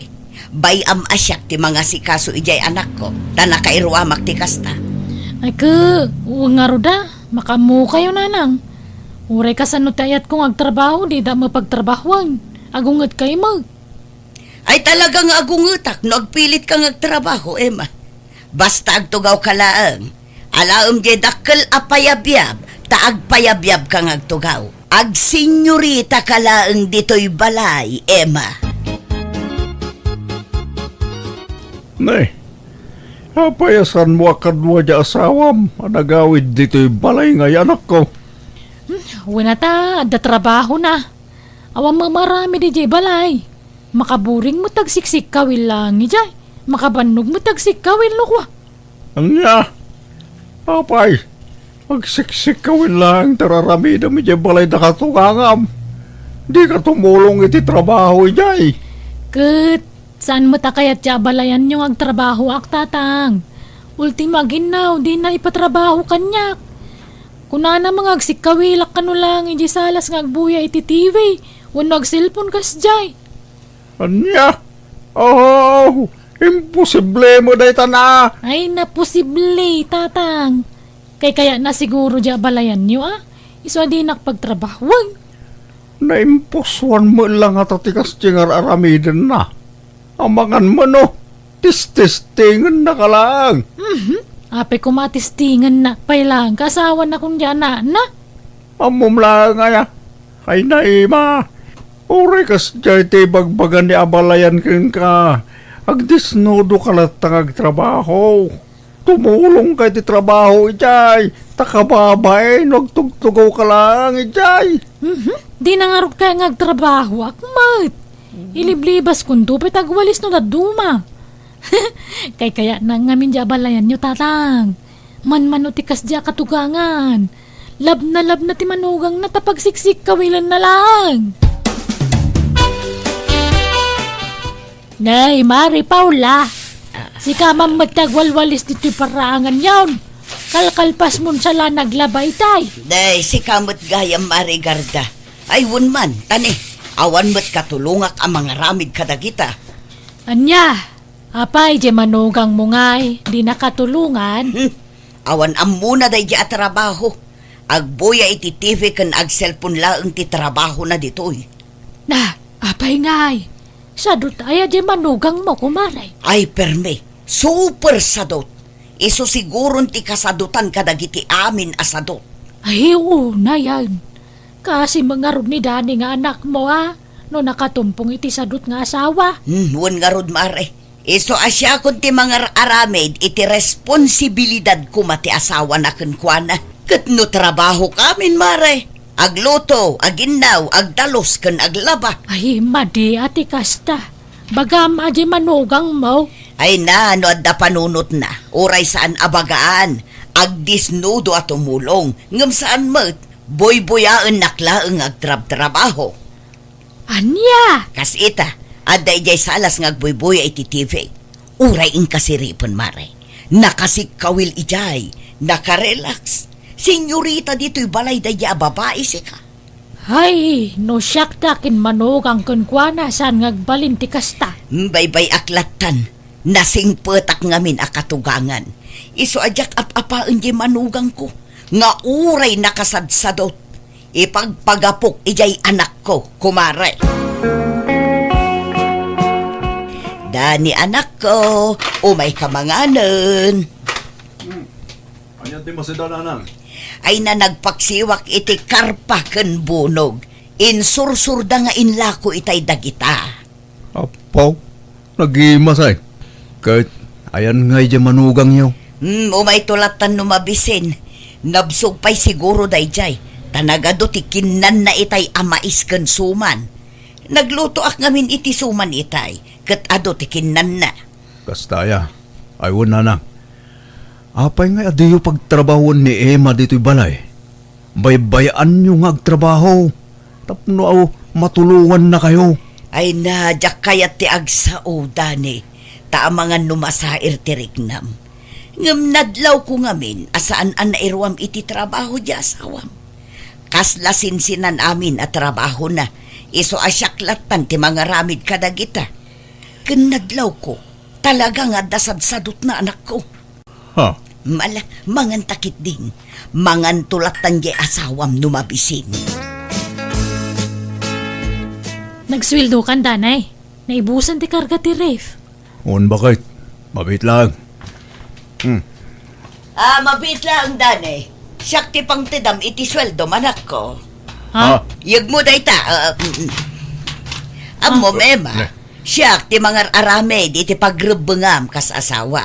Bay-am a siak ti mangasikaso idiay anakko, ta nakairuamak ti kasta. Ay, ke, wen ngarud a, makaammokayo, nanang. Uray kasano ti ayatko nga agtrabaho, dida met pagtrabahoen. Agungetkay met. Ay, talaga nga agungetak no agpilitka nga agtrabaho, Emma. Basta agtugawka laeng. Alaem diay dakkel a payabyab, ta agpayabyabka nga agtugaw. Agsenyoritaka laeng ditoy balay, Emma. Ne, apay a saanmo a kadua diay asawam a nagawid ditoy balay ngay, anakko? Hmm, wen a ta, adda trabahona. Awan met maaramid idiay balay. Makaburing met agsiksikkawil laeng idiay. Makabannog met agsikkawil no kua. Ania? Apay, agsiksikkawil laeng ti ar-aramidem idiay balay da katugangam. Dika tumulong iti trabaho idiay. Ket saan met a kayat ti abalayanyo nga agtrabahoak, tatang. Ultimo aginnaw, dina ipatrabaho kaniak. Kunana nga agsikkawilak kano laeng idiay salas nga agbuya iti T V wenno agselpon kasdiay. Ania? Oh, imposible met dayta na. Ay, naposible, tatang. Kay kayatna siguro diay abalayanyo, a? Isu a dinak pagtrabahoen. Naimposuan met la ngata ti kasdiay nga ar-aramidenna. Amangan met no, tistestengennaka laeng. Mhm. Apay koma a testingennak pay laeng, kasawanakon diay anakna? Ammom laeng aya? Ay, Naima, uray kasdiay ti ibagbaga ni abalayan kenka, agdesnudoka latta nga agtrabaho. Tumulongka iti trabaho idiay, ta kababain no agtugtugawka laeng idiay. Mhm. Dina ngarud kayat nga agtrabahoak met. Iliblibaskonto pay ta agwalis no dadduma. Kay kayatna ngamin diay abalayanyo, tatang. Manmano ti kasdiay a katugangan. Labnalabna ti manugangna ta pagsiksikkawilna laeng. Nay, Mari Paula, sika man met ti agwalwalis ditoy paraanganyon. Kalkalpasmon sa la naglaba itay. Nay, sika met gayam, Mari Garda. Ay, wen man, ta ne, awan met katulongak a mangaramid kadagita. Ania? Apay, diay manugangmo ngay, dina katulongan? Hmm. Awan ammona daydiay a trabaho. Agbuya iti T V ken agselpon laeng ti trabahona ditoy. Na, apay ngay? Sadot aya diay manugangmo, kumare? Ay, permi. Super sadot. Isu siguron ti kasadotan kadagiti amin a sadot. Ay, unay, a. Kaasi met ngarud ni Dani nga anakmo, a, no nakatumpong iti sadot nga asawa. Hmm, wen ngarud, mare. Isu a siakon ti mangar-aramid iti responsibilidad koma ti asawana kenkuana. Ket no trabahokamin, mare, agluto, aginnaw, agdalus, ken aglaba. Ay, madi a ti kasta. Bagam a diay manugangmo. Ay na, no adda panunotna, uray saan a bagaan, agdesnudo a tumulong, ngem saan met, buybuyaennak laeng nga agtrabtrabaho. Ania? Kas ita, adda idiay salas nga agbuybuya iti T V. Uray inkasiripen, mare. Nakasikkawil idiay, nakarelax. Senyorita ditoy balay daydiay a babai, sika. Hay, no siak ti akinmanugang kenkuana, saan nga agbalin ti kasta? Baybay-ak lattan, nasingpetak ngamin a katugangan. Isu a diak ap-apaen diay manugangko, nga uray nakasadsadot, ipagpagapok idiay anakko, kumare. Dani, anakko, umayka manganen. Hmm. Ania ti masida, nanang? Ay na, nagpaksiwak iti karpa ken bunog. Insursurda nga inlako itay dagita. Apo, nagimasay. Ket ayan ngay diay manugangyo? Hmm, umayto lattan no mabisin. Nabsog pay siguro daydiay, ta nagadu ti kinnanna itay a mais ken suman. Naglutoak ngamin iti suman itay, ket adu ti kinnanna. Kasta aya? Ay wen, nanang. Apay ngay a diyo pagtrabahoen ni Emma ditoy balay? Baybay-anyo nga agtrabaho tapno a matulongannakayo. Ay na, diak kayat ti agsao, Dani, ta amangan no masair ti riknam. Ngem nadlawko ngamin a saan a nairuam iti trabaho diay asawam. Kasla sinsinan amin a trabahona, isu a siak lattan ti mangaramid kadagita. Ken nadlawko, talaga nga adda sadsadutna, anakko. Ha? Mala, manganta ketdin. Manganto lattan diay asawam no mabisin. Nagsueldokan, Danay. Naibusan ti karga ti ref. Wen, baket. Mabiit laeng. Hmm. Ah, mabiit laeng, Danay. Siak ti pangtedam iti sueldom, anakko. Ha? Ha? Yegmo dayta. Ah, mm, mm. Ammo, Ah. Emma. Ne. Siak ti mangar-aramid iti pagrebbengam kas asawa.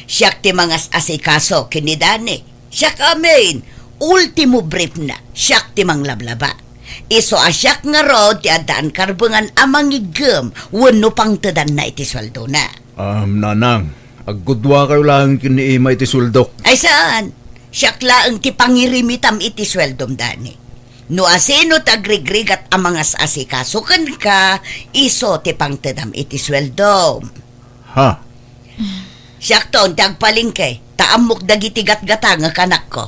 Siak ti mangas-asikaso ken ni Dani. Siak amin. Ultimo briefna, siak ti manglablaba. Isu a siak ngarud ti addaan karbengan a mangiggem wenno pangtedanna iti sueldona. Am, nanang, aggudua kayo laeng ken ni Emma iti sueldok. Ay saan? Siak laeng ti pangirimitam iti sueldom, Dani. No asino ti agrigrigat a mangas-asikaso kenka, isu ti pangtedam iti sueldom. Ha? Siakton ti agpalengke, ta ammok dagiti gatgatangek, anakko.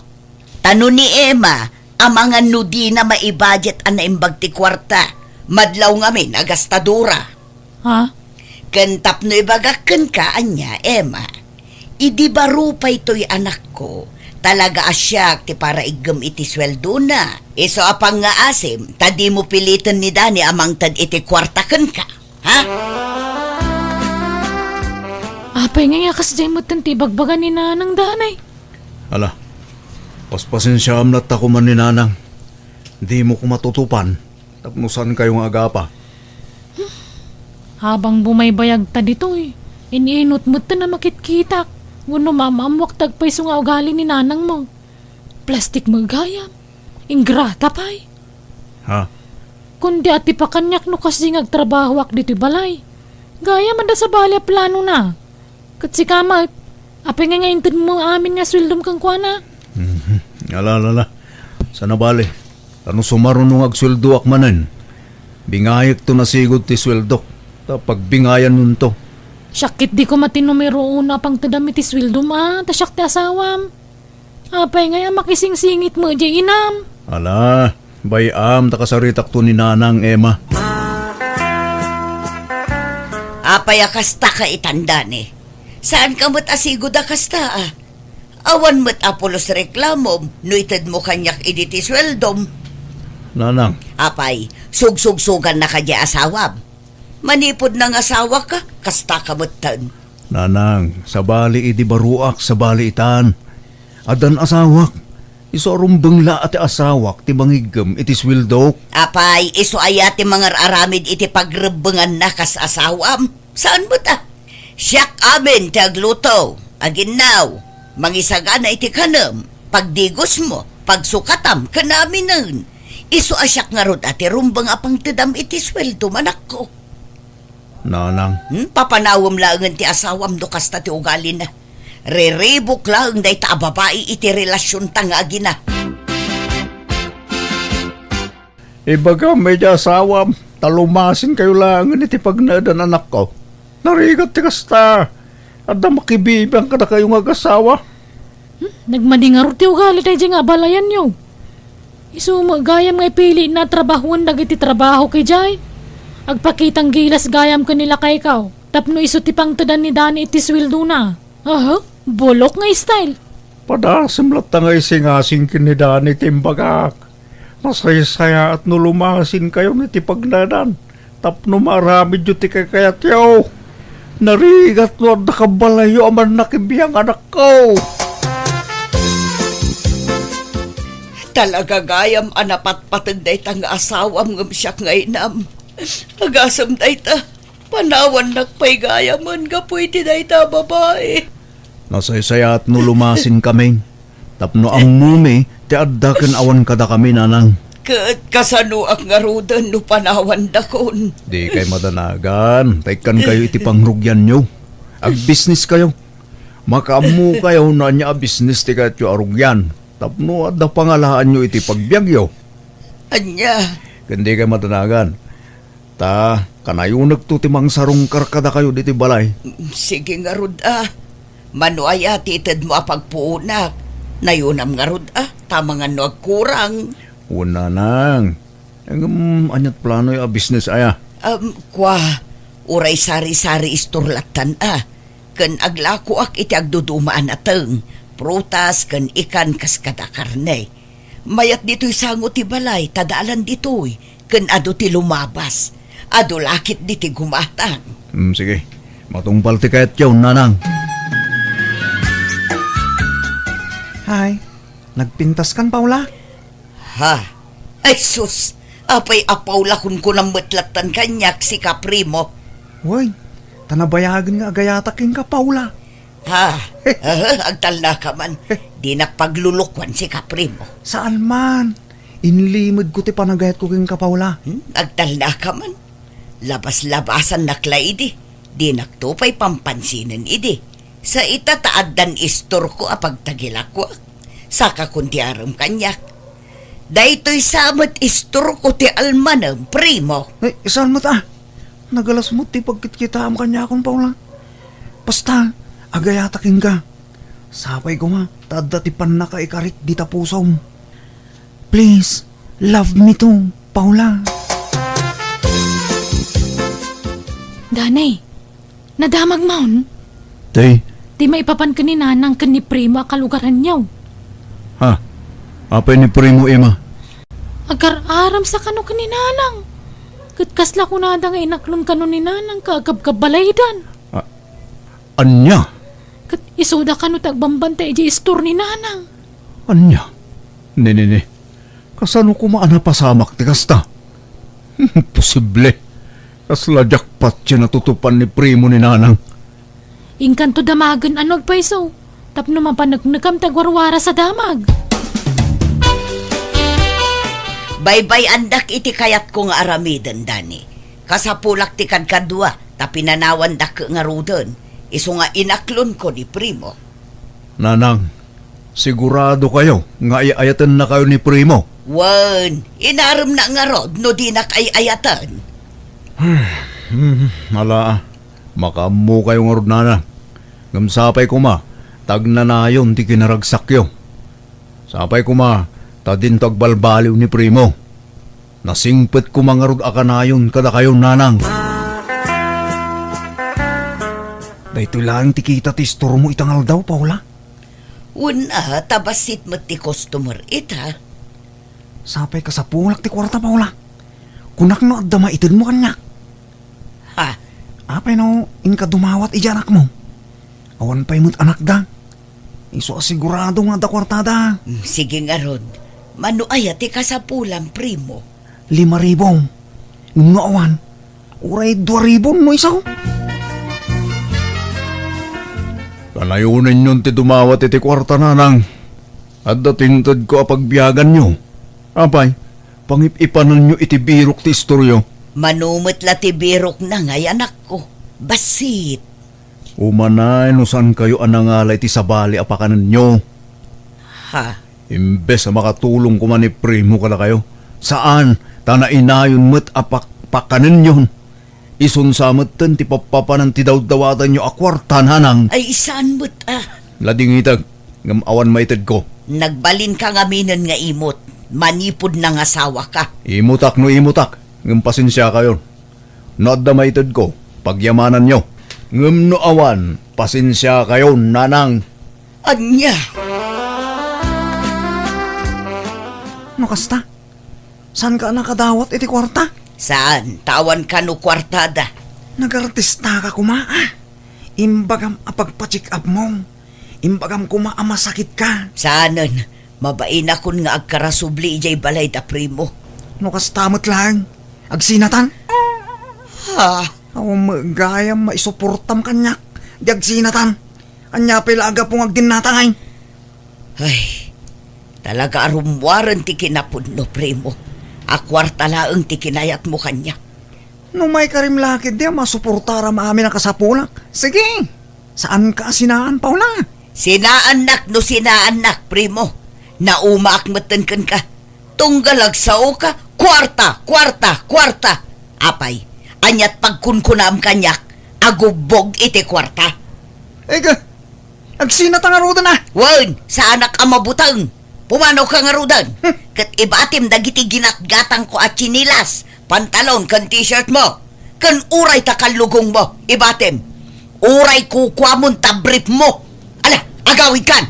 Ta no ni Emma, amangan no dina maibajet a naimbag ti kuarta, madlaw ngamin a gastadora. Ha? Ken tapno ibagak kenka, ania, Emma, idi baro pay toy anakko, talaga a siak ti paraiggem iti sueldona. Isu a pangngaasim, ta dimo piliten ni Dani a mangted iti kuarta kenka. Ha? Apay ngay a kasdiay metten ti ibagbaga ni Nanang, Danay? Ala, paspasensiaam latta koma ni Nanang. Dimo koma tutupan tapno saankayo nga agapa. Habang bumaybayagta ditoy, in-inut metten a makitkitak wenno maam-ammoak ti agpayso nga ugali ni Nanangmo. Plastik met gayam. Ingrata pay. Ha? Kundi, atipakanyak no kasdi nga agtrabahoak ditoy balay. Gayam adda sabali a planona. Ket sika met, apay ngay nga intedmo amin nga sueldom kenkuana? Mhm. Ala, ala, ala. Saan a bale. Ta no sumaruno nga agsueldoak manen, bingayekto nasigud ti sueldok. Ta pagbingayannonto. Siak ketdi koma ti numero uno a pangtedam iti sueldom a, ta siak ti asawam. Apay ngay a makisingsingit met diay inam? Ala, bay-am ta kasaritakto ni Nanang, Emma. Apay a kasta ka itan, Dani? Saanka met a sigud a kasta, a? Awan met a pulos reklamom no itedmo kaniak idi ti sueldom. Nanang. Apay, sugsugsugannaka diay asawam. Manipud nangasawaka, kastaka metten. Nanang, sabali idi baroak, sabali itan. Addan asawak. Isu a rumbeng la a ti asawak ti mangiggem iti sueldok. Apay, isu aya ti mangar-aramid iti pagrebbenganna kas asawam? Saan met a? Siak amin ti agluto, aginnaw, mangisagana iti kanem, pagdigosmo, pagsukatam, ken aminen. Isu a siak ngarud a ti rumbeng a pangtedam iti sueldom, anakko. Nanang. Hmm, papanawem laengen ti asawam no kasta ti ugalina. Riribuk laeng dayta a babai iti relasionta nga agina. Ibagam idiay asawam, ta lumasinkayo laengen iti pagnaedan, anakko. Narigat ti kasta. Adda makibibiang kadakayo nga agasawa. Hmm? Nagmadi ngarud ti ugali daydiay nga abalayanyo. Isu met gayam nga ipilitna a trabahoen dagiti trabaho idiay. Agpakitang gilas gayam ken ni lakaykaw tapno isu ti pangtedan ni Dani iti sueldona. Aha, bulok nga style. Padasem latta nga isingasing ken ni Dani ti imbagak. Masaysayaat no lumasinkayon iti pagnaedan tapno maaramidyo ti kakayatyo. Narigat no adda kabalayyo a mannakibiang, anakko. Talaga gayam a napatpateg dayta nga asawam ngem siak nga inam. Agasem dayta, panawannak pay gayamen gapu iti dayta a babai. Nasaysayaat no lumasinkami. Tapno ammomi ti adda ken awan kadakami, nanang. Ket kasanoak ngaruden no panawandakon? Dikay madanagan, ta ikkankayo iti pangrugianyo. Agbisniskayo. Makaammokayo no ania a bisnis ti kayatyo a rugian. Tapno adda pangalaanyo iti pagbiagyo. Ania? Ken dikay madanagan. Ta, kanayonekto ti mangsarungkar kadakayo ditoy balay. Sige ngarud a. Mano aya ti itedmo a pagpuonak? Nayonam ngarud a, ta mangan no agkurang. Wen, nanang. Ngem, ania't planoyo a bisnes aya? Um, kua, uray sari-sari istor lattan a. Ken aglakoak iti agduduma a nateng, prutas ken ikan kas kada karne. Mayat ditoy sango ti balay, ta daalan ditoy, ken adu ti lumabas. Adu la ketdi ti gumatang. Hmm, sige. Matungpal ti kayatyo, nanang. Hay, nagpintaskan, Paula? Ha? Ay sus! Apay a Paula kunkunam met lattan kaniak, sika, Primo? Wen, ta nabayagen nga agayatak kenka, Paula. Ha? Aha, agtalnaka man. Dinak paglulukuan, sika, Primo. Saan man. Inlimedko ti panagayatko kenka, Paula. Hmm? Agtalnaka man. Labas-labasannak la idi. Dinakto pay pampansinen idi. Sa ita ta addan istorko a pagtagilakuak. Saka kun ti arem kaniak. Daytoy sa met istorko ti almanem, Primo. Eh, saan met a? Nagalas met ti pagkitkitaam kaniakon, Paula. Basta, agayatak kenka. Sapay koma, ta adda ti pannakaikarik dita pusom. Please, love me too, Paula. Danay, nadamagmon? Tay. Ti maipapan ken ni Nanang ken ni Primo a kalugaranyo. Ha? Apay ni Primo, Ima? Agar-aram sa kano ken ni Nanang. Ket kasla kunada nga inaklon kano ni Nanang ka agkabkabalaydan. A-, ania? Ket isuda kano ti agbambantay idiay istor ni Nanang. Ania? Ni, ni, ni. Kasano koma a napasamak ti kasta? Imposible. Kasla jackpot ti natutupan ni Primo ni Nanang. Inkanto damagen a no agpayso, tapno mapaneknekam ti agwarwaras a damag. Baybay-andak iti kayatko nga aramiden, Dani. Kasapulak ti kadkadua, ta pinanawandak ngaruden, isu nga inaklonko ni Primo. Nanang, sigurado kayo nga ay-ayatennakayo ni Primo? Wen, inaremna ngarud no dinak ay-ayaten. Hmm, ala, makaammo kayo ngarud, Nanang. Ngem sapay koma, ta agnanayon ti kinaragsakyo. Sapay koma, ta dinto agbalbaliw ni Primo. Nasingpet koma ngarud a kanayon kadakayo, Nanang. Daytoy laeng ti kita ti istormo ita nga aldaw, Paula. Wen a, ta bassit met ti customer ita. Sapay kasapulak ti kuarta, Paula. Kunak no adda maitedmo kaniak. Ha? Apay no inka dumawat idiay anakmo? Awan pay met anakda. Isu a sigurado nga adda kuartada. Mm, sige ngarud. Mano aya ti kasapulan, Primo? Lima ribu. No awan, uray dua ribu no isu. Kanayonenyon ti dumawat iti kuarta, Nanang. Adda ti intedko a pagbiaganyo. Apay, pangip-ipanenyo iti birok ti istoryo. Mano met la ti birokna ngay, anakko. Bassit. Umanay no saankayo a nangala iti sabali a pakanenyo. Ha? Imbes a makatulong koma ni Primo kadakayo, saan, ta nainayon met a pak-, pakanenyon. Isun sa metten ti pappapanan ti dawdawatanyo a kuarta, Nanang. Ay, saan met a? Ladingitek, ngem awan maitedko. Nagbalinka ngaminen nga imot, manipud nangasawaka. Imutak no imutak, ngem pasensiakayon. No adda maitedko, pagyamananyo. Ngem no awan, pasensiakayon, Nanang. Ania? No kasta, saanka a nakadawat iti kuarta? Saan, ta awan kano kuartada. Nagartistaka koma, ah. Imbagam a pagpa-check up mo. Imbagam koma a masakitka. Saanen, mabainakon nga agkarasubli idiay balay da Primo. No kasta met laeng, agsinatan? Ha? Awan met gayam maisuportam kaniak. Di agsinatan. Ania pay la a gapu nga agdinnatangay? Ay, talaga a rummuaren ti kinapudno, Primo. A kuarta laeng ti kinayatmo kaniak. No maikarim la ketdi a masuportaram amin a kasapulak. Sige, saanka a sinaan, Paula. Sinaannak no sinaannak, Primo. Naumaak metten kenka. Tunggal agsaoka, kuarta, kuarta, kuarta. Apay, aniat pagkunkunam kaniak? Agubbog iti kuarta. Ika, agsinata ngaruden a. Wen, saanak a mabuteng. Pumanaw ka ngaruden. Hmm. Ket ibatim dagiti ginatgatangko a tsinelas, pantalon, ken t-shirt mo. Ken uray ta kallugong mo, ibatim. Uray kukuamon ta brief mo. Ala, agawidkan!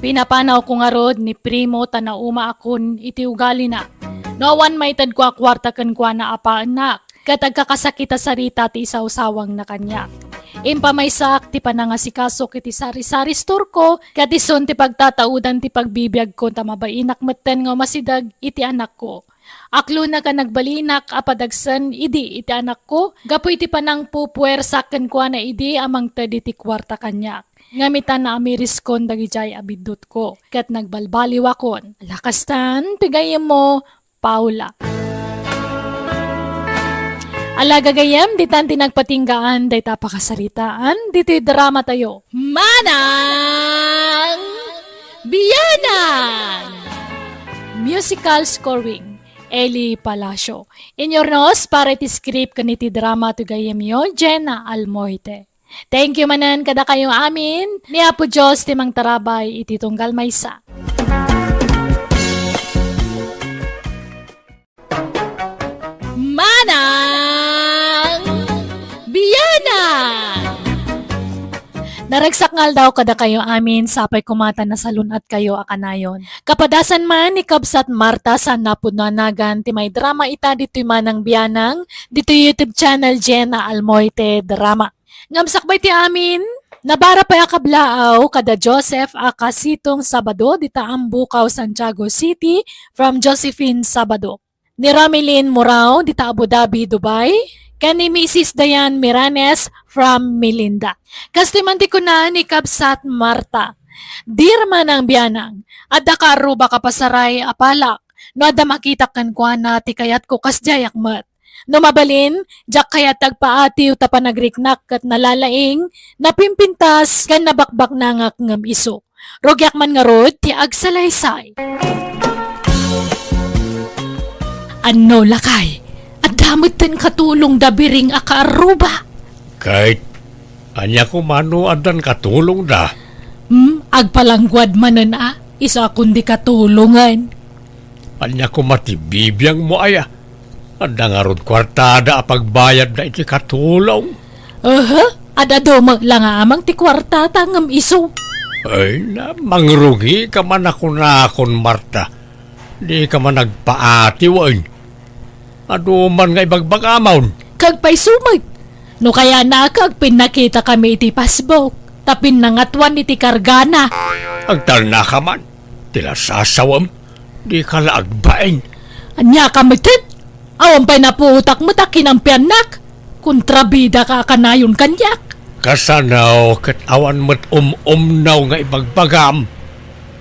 Pinapanawko ngarud ni Primo ta naumaakon iti ugalina. No awan maitedko a kuarta kenkuana a paennak, ket agkakasakit a sarita ti isawsawangna kaniak. Impamaysaak ti panangasikasok iti sari-sari store-ko, ket isun ti pagtataudan ti pagbibiagko ta mabainak metten nga umasideg iti anakko. Aklonek a nagbalinak a padagsen idi iti anakko, gapu iti panangpupuersak kenkuana idi a mangted iti kuarta kaniak. Ngem ita naamiriskon dagidiay a biddutko, ket nagbalbaliwakon. Lakastan, ti gayyemmo, Paula. Ala gagayyem, ditan ti nagpatinggaan dayta a pakasaritaan ditoy dramatayo. Manang Bianang! Musical scoring, Eli Palacio. Inyurnos para iti script ken iti drama ti gayyemyo, Jenna Almoite. Thank you manen kadakayo amin. Ni Apo Dios ti mangtarabay iti tunggal maysa. Manang Bianang! Naragsak nga aldaw kadakayo amin, sapay koma ta nasalun-atkayo a kanayon. Kapadasan man ni Kabsat Marta saan napudno a nagan ti maidrama ita ditoy Manang Bianang, ditoy YouTube channel Jenna Almoite Drama. Ngem sakbay ti amin, nabara pay a kablaaw kada Joseph a Kasitong Sabado dita Ambukaw, Santiago City, from Josephine Sabado. Ni Ramilin Murao dita Abu Dhabi, Dubai, ken ni Missus Diane Miranes from Melinda. Kastoy man ti kuna ni Kabsat Marta, Dear Manang Bianang, adda kaarrubak a pasaray a palak, no adda makitak kenkuana ti kayatko kasdiayak met. No mabalin, diak kayat ti agpaatiw ta panagriknak ket nalalaing, napimpintas, ken nabakbaknangak ngem isu. Rugiak man ngarud ti agsalaysay. Anno, lakay, adda metten katulongda biring a kaarruba? Ket ania koma no addan katulongda? Hmm, agpalangguad manen a, isu a kundi katulongen. Ania koma ti bibiangmo aya? Adda ngarud kuartada a pagbayadda iti katulong? Aha, ad-adu met la nga amang ti kuartata ngem isu. Ay na, mangrugika man a kunakon, Marta. Dika man agpaatiw, ay. Adu man nga ibagbagamon. Kagpayso met. No kayatna, agpinnakitakami iti Facebook, ta pinnangatoan iti kargana. Agtalnaka man. Ti lasasawem, dika la agbain. Ania ka metten? Awan pay napuotak met a kinampiannak. Kontrabidaka a kanayon kaniak. Kasano ket awan met um-umnaw nga ibagbagam?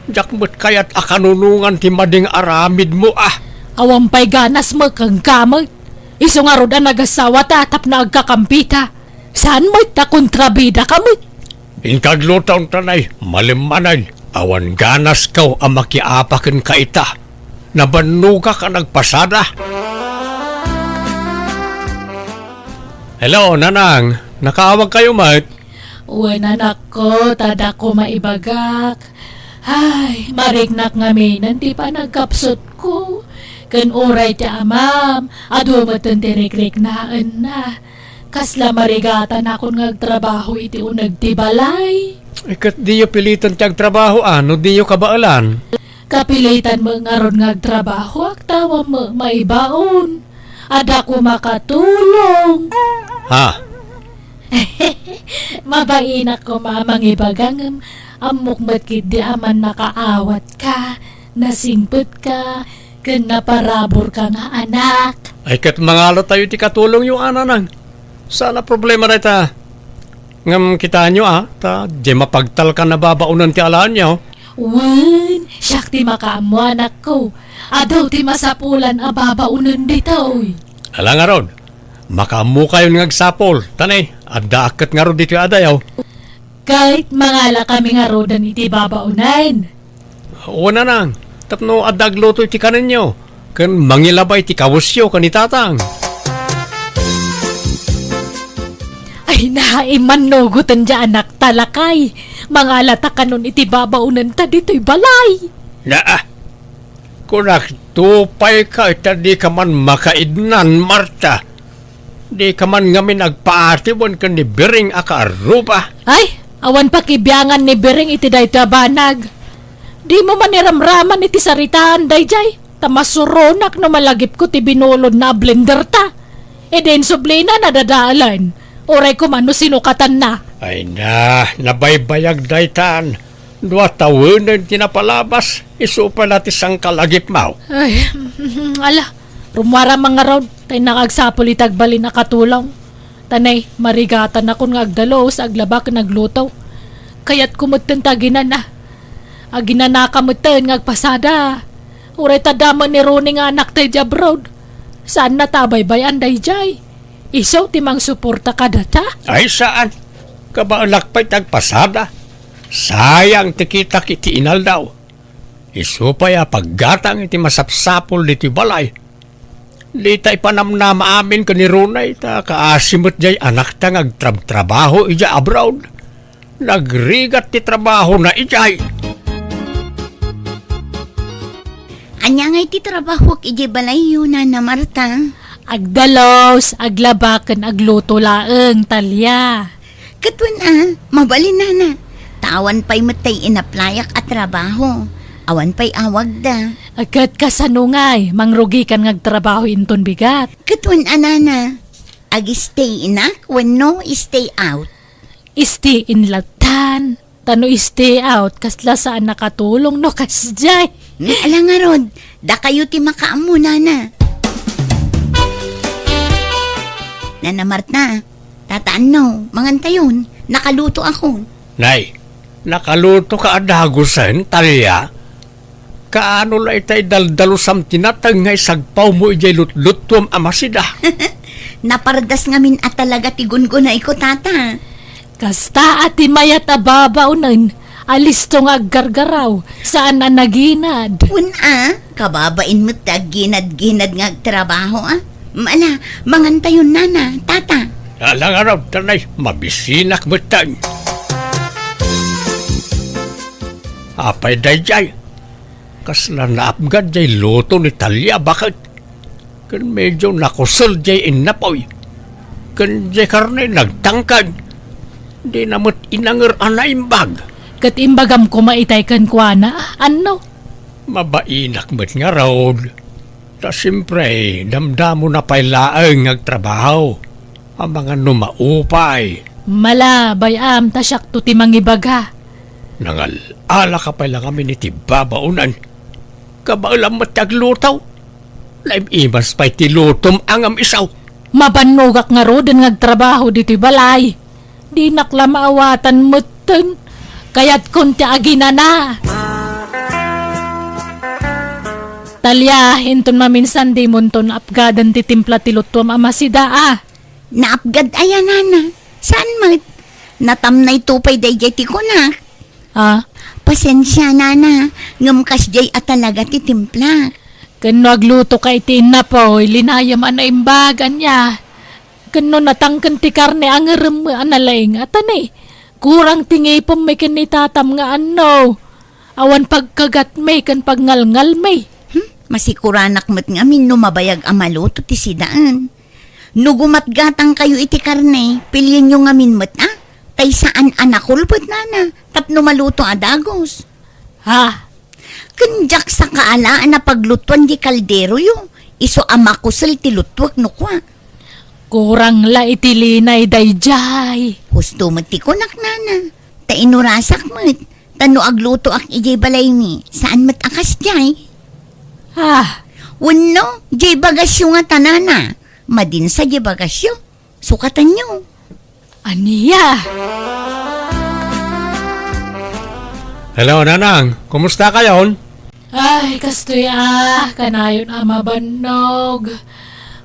Diak met kayat a kanunongan ti madi nga aramidmo a. Awan pay ganas met kenka met. Isu ngarud a nagasawata tapno agkakampita. Saan met ta kontrabidaka met? Inka agluta untanay, malimmanen. Awan ganasko a makiapa kenka ita. Nabannogak a nagpasada. Hello, Nanang. Nakaawagkayo met? Wen, anakko, ta adda koma ibagak. Ay, mariknak ngamin ti panagkapsutko. Ken uray ti amam, adu metten ti rikriknaenna. Kasla marigatanakon nga agtrabaho iti uneg ti balay. Eh, ket diyo pilitan ti agtrabaho, a, no diyo kabaelan? Kapilitan met ngarud nga agtrabahoak, ta awan met maibaon. Adda koma katulong. Ha? Mabainak koma a mangibaga ngem ammok met ketdi a mannakaawatka, nasingpetka, ken naparaburka nga anak. Ay, ket mangalatayo ti katulongyo, a nanang. Saan a problema dayta. Ngem kitaenyo, a, ta diay mapagtalkan a babaonen ti alaenyo. Wen, siak ti makaammo, anakko. Adu ti masapulan a babaonen ditoy. Ala ngarud, makaammokayon nga agsapul, ta ne, addaak ket ngarud ditoy adayo. Ket mangalakami ngaruden iti babaonen. Wen, nanang, tapno adda agluto iti kanenyo, ken mangilabay ti kawesyo ken ni tatang. Ay, naimannoguten diay anakta, lakay. Mangalata kanon iti babaonenta ditoy balay. Naa, kunak, tupayka ita, dika man makaidnan, Marta. Dika man ngamin agpaatibon ken ni Biring a kaarruba. Ay, awan pakibiangan ni Biring iti daytoy a banag. Dimo man iramraman iti saritaan daydiay, ta masuronak no malagipko ti binulodna a blenderta. Idi insublina, nadadalan. Uray koma no sinukatanna. Ay na, nabaybayag daytan. Dua tawenen ti napalabas, isu pay la ti sangkalagipmo. Ay, ala, rummuaram ngarud, ta innak agsapul iti agbalin a katulong. Ta ne, marigatanakon nga agdalus, aglaba ken agluto. Kayatko metten ti aginana. Aginanaka metten nga agpasada. Uray ta damo ni Ronnie nga anakta idiay abroad. Saanna ta abaybay-an daydiay. Isu ti mangsuporta kadata? Ay, saan. Kabaelak pay ti agpasada. Sayang ti kitak iti inaldaw. Isu pay a paggatang iti masapsapul ditoy balay. Dita ipanamnama amin ken ni Ronnie, ta kaasi met diay anakta nga agtrabtrabaho idiay abroad. Nagrigat ti trabahona idiay. Ania ngay ti trabahoak idiay balayyo, Nana Marta? Agdalus, aglaba, ken agluto laeng, Talia. Ket wen a, mabalin, Nana. Ta awan pay met tay inaplayak a trabaho. Awan pay awagda. Ket kasano ngay, mangrugikan nga agtrabaho inton bigat? Ket wen a, Nana. Ag-stay inak wenno stay out? Stay in lattan. Ta no stay out, kasla saan a katulong no kasdiay. Ala ngarud, dakayo ti makaammo, Nana. Nana Marta, Tata Anno, mangantayon, nakalutoakon. Nay, nakalutoka a dagusen, Talia? Kaano la itay daldalusam ti nateng nga isagpawmo idiay lutluttuam a masida? Napardas ngamin a talaga ti gungunayko, Tata. Kasta a ti mayat a babaonen a listo nga aggargaraw, saan a naginad. Wen a, kababain met ti agginad-ginad nga agtrabaho, a. Ala, mangantayon, Nana, Tata. Ala ngarud, ta ne, mabisinak metten. Apay daydiay? Kasla naapgad diay luto ni Talia, baket. Ken medio nakusel diay innapoy. Ken diay karne nagtangkad. Dina met inanger a naimbag. Ket imbagam koma itay kenkuana, Anno? Mabainak met ngarud. Ta siempre, damdamona pay laeng nga agtrabaho. Amangan no maupay. Ala, bay-am, ta siakto ti mangibaga. Nangal-alaka pay la ngamin iti babaonen. Kabaelam met ti agluto. Naim-imas pay ti lutom a ngem isu. Mabannogak ngaruden nga agtrabaho ditoy balay. Dinak la maawatan metten. Kayatkon ti aginana. Talia, inton maminsan dimonton apgaden ti timpla ti luttuam a masida, a. Naapgad aya, Nana? Saan met? Natamnayto pay daydiay ti kunak. A? Pasensia, Nana, ngem kasdiay a talaga ti timplak. Ken no aglutoka iti innapoy, linayem a naimbag, ania? Ken no natangken ti karne, angerem a nalaing, a ta ne, kurang ti ngipemmi ken ni tatam nga Anno. Awan pagkagatmi ken pagngalngalmi. Hmm, masikuranak met ngamin no mabayag a maluto ti sidaen. No gumatgatangkayo iti karne, pilienyo ngamin met, a, tay saan a nakulpet, Nana, tapno maluto a dagus. Ha? Ken diak sakaala a napaglutuan di kalderoyo, isu a makusel ti luttuek no kua. Kurang la iti linay daydiay. Husto met ti kunak, nana. Ta inurasak met. Ta no aglutoak idiay balaymi, saan met a kasdiay. Ah. Wenno, diay bagasyo ngata, nana. Madin sa diay bagasyo. Sukatanyo. Ania? Hello, Nanang. Kumusta kayon? Ay, kastoy a, kanayon a mabannog.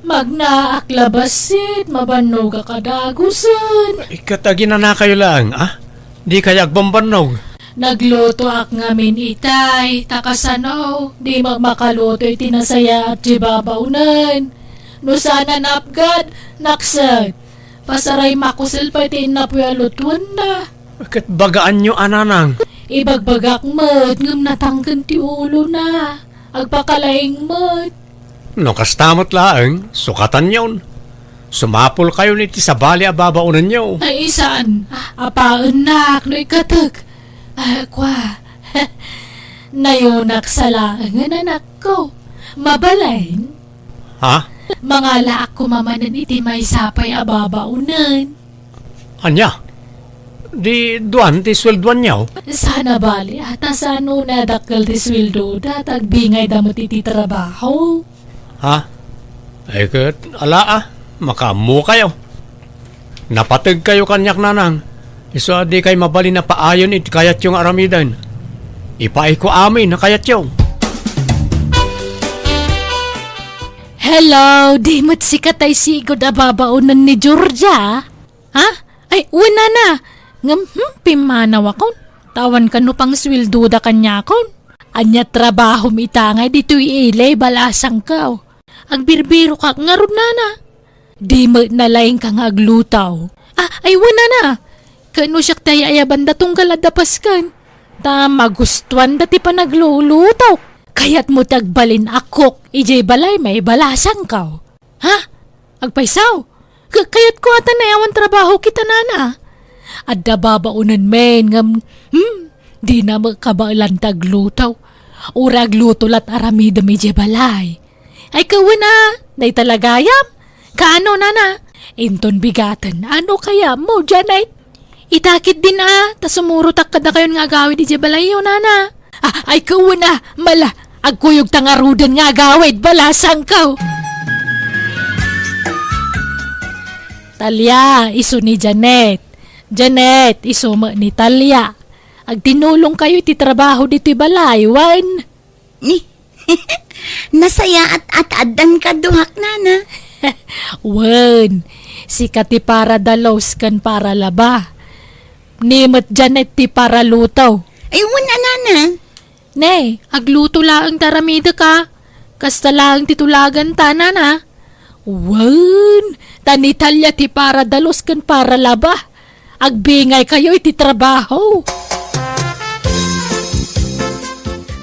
Magnaak la bassit, mabannogak a dagusen. Ket aginanakayo laeng, a? Dikay agbambannog. Naglutoak ngamin itay, ta kasano, di met makaluto iti nasayaat ti babaonen. No saan a napgad, nakset. Pasaray makusel pay ti innapoy a lutuenna. Ket bagaanyo a, Nanang. Ibagbagak met ngem natangken ti ulona. Agpakalaing met. No kasta met laeng, sukatanyon. Sumapulkayon iti sabali a babaonenyo. Ay, saan? Apaennak no ikkatek. Ah, kua. Nayonak sa laengen, anakko. Mabalin? Ha? Mangalaak koma manen iti maysa pay a babaonen. Ania? Di duan ti sueldoanyo? Saan a bali, a, ta saan unay a dakkel ti sueldoda, ta agbingayda met iti trabaho. Ha? Ay ket, ala a, makaammokayo. Napategkayo kaniak, Nanang. Isu a dikay mabalin a paayon iti kayatyo nga aramiden. Ipaayko amin a kayatyo. Hello, di met sika tay sigud a babaonen ni Georgia? Ha? Ay, wen, nana. Ngem, hmm, pimmanawakon. Ta awan kano pangsueldoda kaniakon. Ania trabahom ita ngay ditoy ili, balasangko? Agbirbirokak ngarud, nana. Di met nalaingka nga agluto. Ah, ay, wen, nana. Ket no siak ti ay-ayabanda tunggal adda pasken. Ta magustuanda ti panagluluto. Kayatmo ti agbalin a cook idiay balaymi, balasangko? Ha? Agpayso? Ka-, kayatko a ta nay awan trabaho kita, nana. Adda babaonen men ngem, hmm, dina met kabaelan ti agluto. Uray agluto la't aramidem idiay balay. Ay, kawen a, dayta la gayam. Kaano, nana? Inton bigaten, ano kayatmo, Janet? Ita ketdin a, ta sumurotak kadakayon nga agawid idiay balayyo, nana. Ah, ay, kawen a, mala, agkuyogta ngaruden nga agawid, balasangko. Talia, isu ni Janet. Janet, isu met ni Talia. Agtinulongkayo iti trabaho ditoy balay, wen? Ni, nasayaat a ta addan kaduak, nana. Wen, sika ti paradalos ken paralaba. Ni met Janet ti paraluto. Ay, wen a, nana. Ne, agluto laeng ti aramidek a. Kasta laeng ti tulaganta, nana. Wen, ta ni Talia ti paradalos ken paralaba. Agbingaykayo iti trabaho.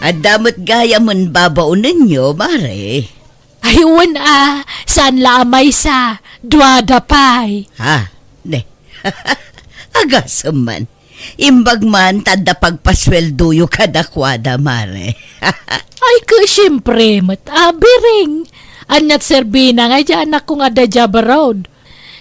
Adda met gayamen babaonenyo, mare. Ay, wen a, saan la a maysa, duada pay. Ha? Ne. Agasem man. Imbag man ta adda pagpasueldoyo kadakuada, mare. Ay, ket siempre met, a, Biring. Aniat serbina nga diay anakko nga adda diay abroad.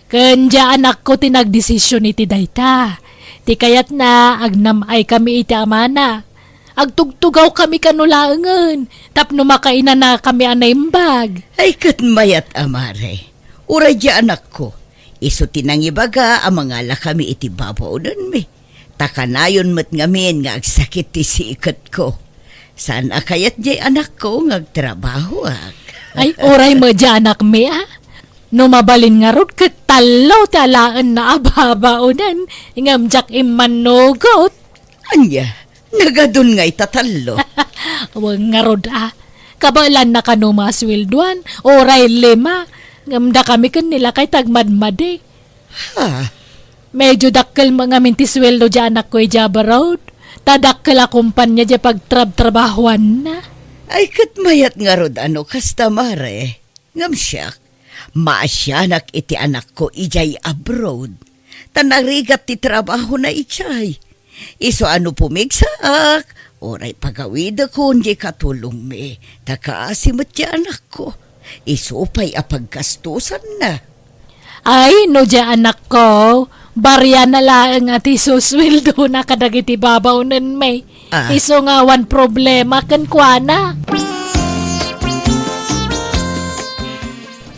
Ken diay anakko ti nagdesisyon iti dayta. Ti kayatna, agnam-aykami iti amana. Agtugtugawkami kano laengen, tapno makainanakami a naimbag. Ay, ket mayat a, mare. Uray diay anakko, isu ti nangibaga a mangalakami iti babaonenmi. Ta kanayon met ngamin nga agsakit ti siketko. Saan a kayat diay anakko nga agtrabahoak. Ay, uray met diay anakmi, a. No mabalin ngarud ket tallo ti alaenna a babaonen, ngem diak immannugot. Ania? Nagadun nga ita tallo. Wen ngarud a. Kabaelanna kano masueldoan, uray lima. Ngem dakami ken ni lakay ti agmadmadi. Ha? Medyo dakkel met ngamin ti sueldo diay anakko idiay abroad. Ta dakkel a kompania diay pagtrabtrabahoanna. Ay, ket mayat ngarud a no kasta, mare. Ngem siak, maasianak iti anakko idiay abroad. Ta narigat ti trabahona idiay. Isu a no pumigsaak, uray pagawidekon diay katulongmi, ta kaasi met ti anakko. Isu pay a paggastosanna. Ay, no dia, anakko, bariana laeng a ti susueldona kadagiti babaonenmi. Ah. Isu nga awan problema kenkuana.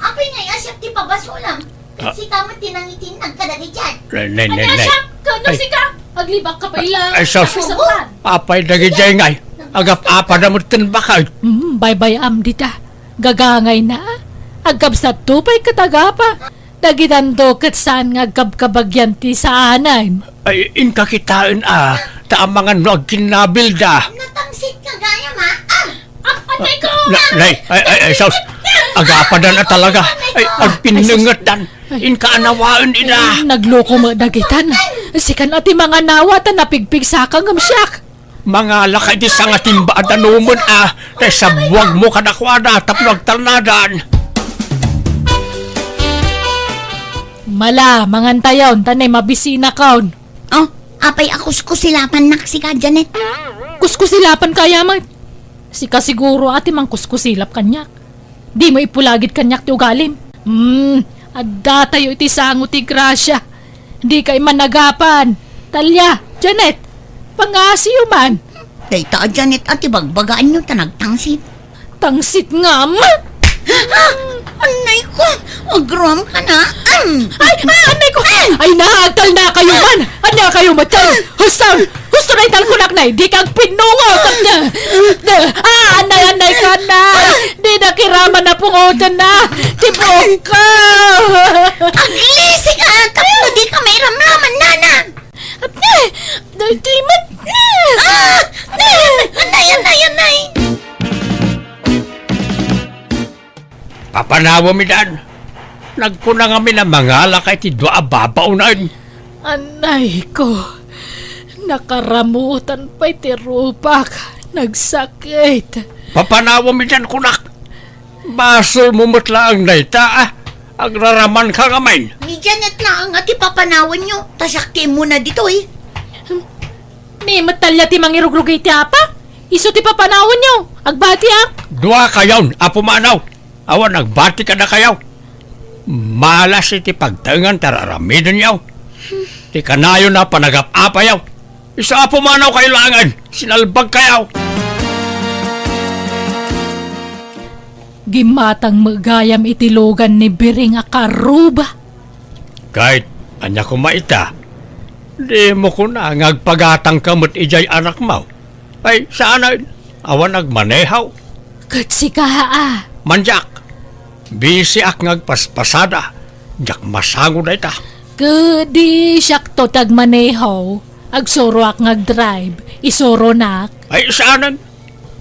Apay ngay a siak ti pabasolam? Ah. Sika met ti nangitinnag kadagiti. Nay, nay, nay, nay. Ania siak? Ken no sika? Aglibak ka pay la. Ay, sus. Apay dagiti ngay? Agap-apada met ken bakay. Hmm, baybay-am dita. Gagangayna. Agkabsatto pay ket agapa. Dagitanto ket saan nga agkabkabagian ti saanen. Ay, inka kitaen a, ta amangan no agkinnabilda. Natangsit ka gayam, a? Ah! Ah, atay ko! Na, nay, ay, ay, ay, sus. Agapadan a talaga. Ay, agpinnengetdan. Inka anawaen ida. Ay, nagloko met dagitan. Sikan a ti manganawa ta napigpigsaka ngem siak. Mangalaka iti sangatimba a danumen a, ta isabuagmo kadakuada tapno agtalnadan. Mala, mangantayon, ta nay mabisinakon. Oh, apay a kuskusilapannak sika, Janet? Kuskusilapan kaya met? Sika siguro a ti mangkuskusilap kaniak. Dimo ipulagid kaniak ti ugalim. Hmm, addatayo iti sango ti grasia. Dikay managapan. Talia, Janet, pangngasiyo man. Dayta a Janet a ti bagbagaanyo ta nagtangsit. Tangsit ngem? Ah! Annay ko! Agroam ka na! Ay! Ah, annay ko! Ay na, agtalna kayo man! Ania kayo met? Husto! Husto na italkunak na, di ka agpinnungo! Ah, annay, annay ka na! Di na kiraman a pungotan na! Tibok ka! Aglisi ka! Tapno di ka mairamraman, nana! Apne! Daytoy met! Ah! Annay, annay, annay! Papanawem idan. Nagkuna ngamin a mangalaka iti dua a babaonen. Annay ko, nakaramutan pay ti rupak. Nagsakit. Papanawem idan kunak. Basolmo met laeng dayta, a. Agraraman ka ngamin. Ni Janet laeng a ti papanawenyo, ta siak ti immuna ditoy. Ni met talia ti mangirugrugay ti apa? Isu ti papanawenyo. Agbatiak. Dua kayon a pumanaw. Awan agbati kadakayo. Malas iti pagtaengan ti ar-aramidenyo. Ti kanayon a panagap-apayo. Isu a pumanaw kayo laengen. Sinalbag kayo. Gimmatang met gayam iti lugan ni Biring a karuba. Ket ania koma ita? Dimo kuna nga agpagatangka met idiay anakmo? Ay, saanen, awan agmaneho. Ket sika, a? Mandiak. Bisiak nga agpaspasada. Diak masango dayta. Ket di siakto ti agmaneho. Agsuroak nga agdrive. Isuronak. Ay, saanen?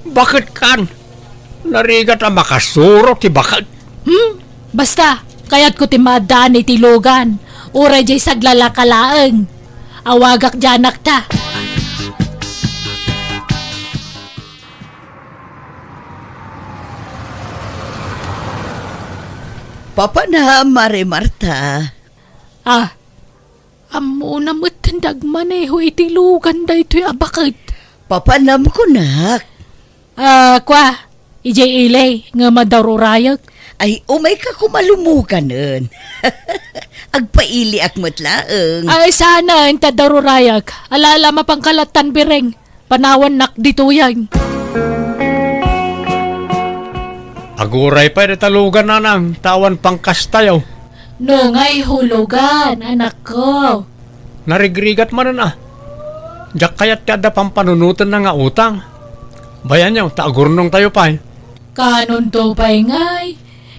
Baket kan? Narigat a makasuro ti baket. Hmm? Basta, kayatko ti maaddaan iti lugan. Uray diay saglalaka laeng. Awagak diay anakta. Papanam, Mare Marta. Ah, ammona met ti agmaneho iti lugan daytoy a baket. Papanam kunak. Ah, kua, idiay ili, ngem adda ur-urayek. Ay, umayka koma lumuganen. Agpailiak met laeng. Ay, saanen, ta adda ur-urayek. Ala, ala, mapangkalattan, Biring. Panawannak ditoyen. Aguray pay dayta lugan, nanang, ta awan pangkastayo. No ngay hulugan, anakko. Narigrigat manen a. Diak kayat ti adda pampanunotenna nga utang. Bayanyo, ta agurnongtayo pay. Kanonto pay ngay?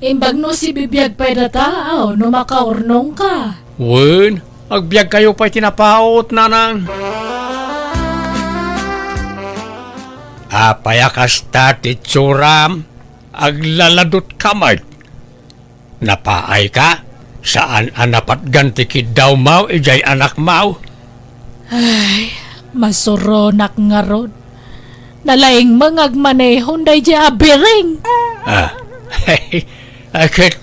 Imbag no sibibiag pay data, aw, no makaurnongka. Wen, agbiagkayo pay ti napaut, nanang. Apay a kasta ti itsuram? Aglaladutka met. Napaayka? Saan a napatgan ti kiddawmo idiay anakmo? Ay, masuronak ngarud. Nalaingmo nga agmanehon daydiay a Biring. Ah, ay, ket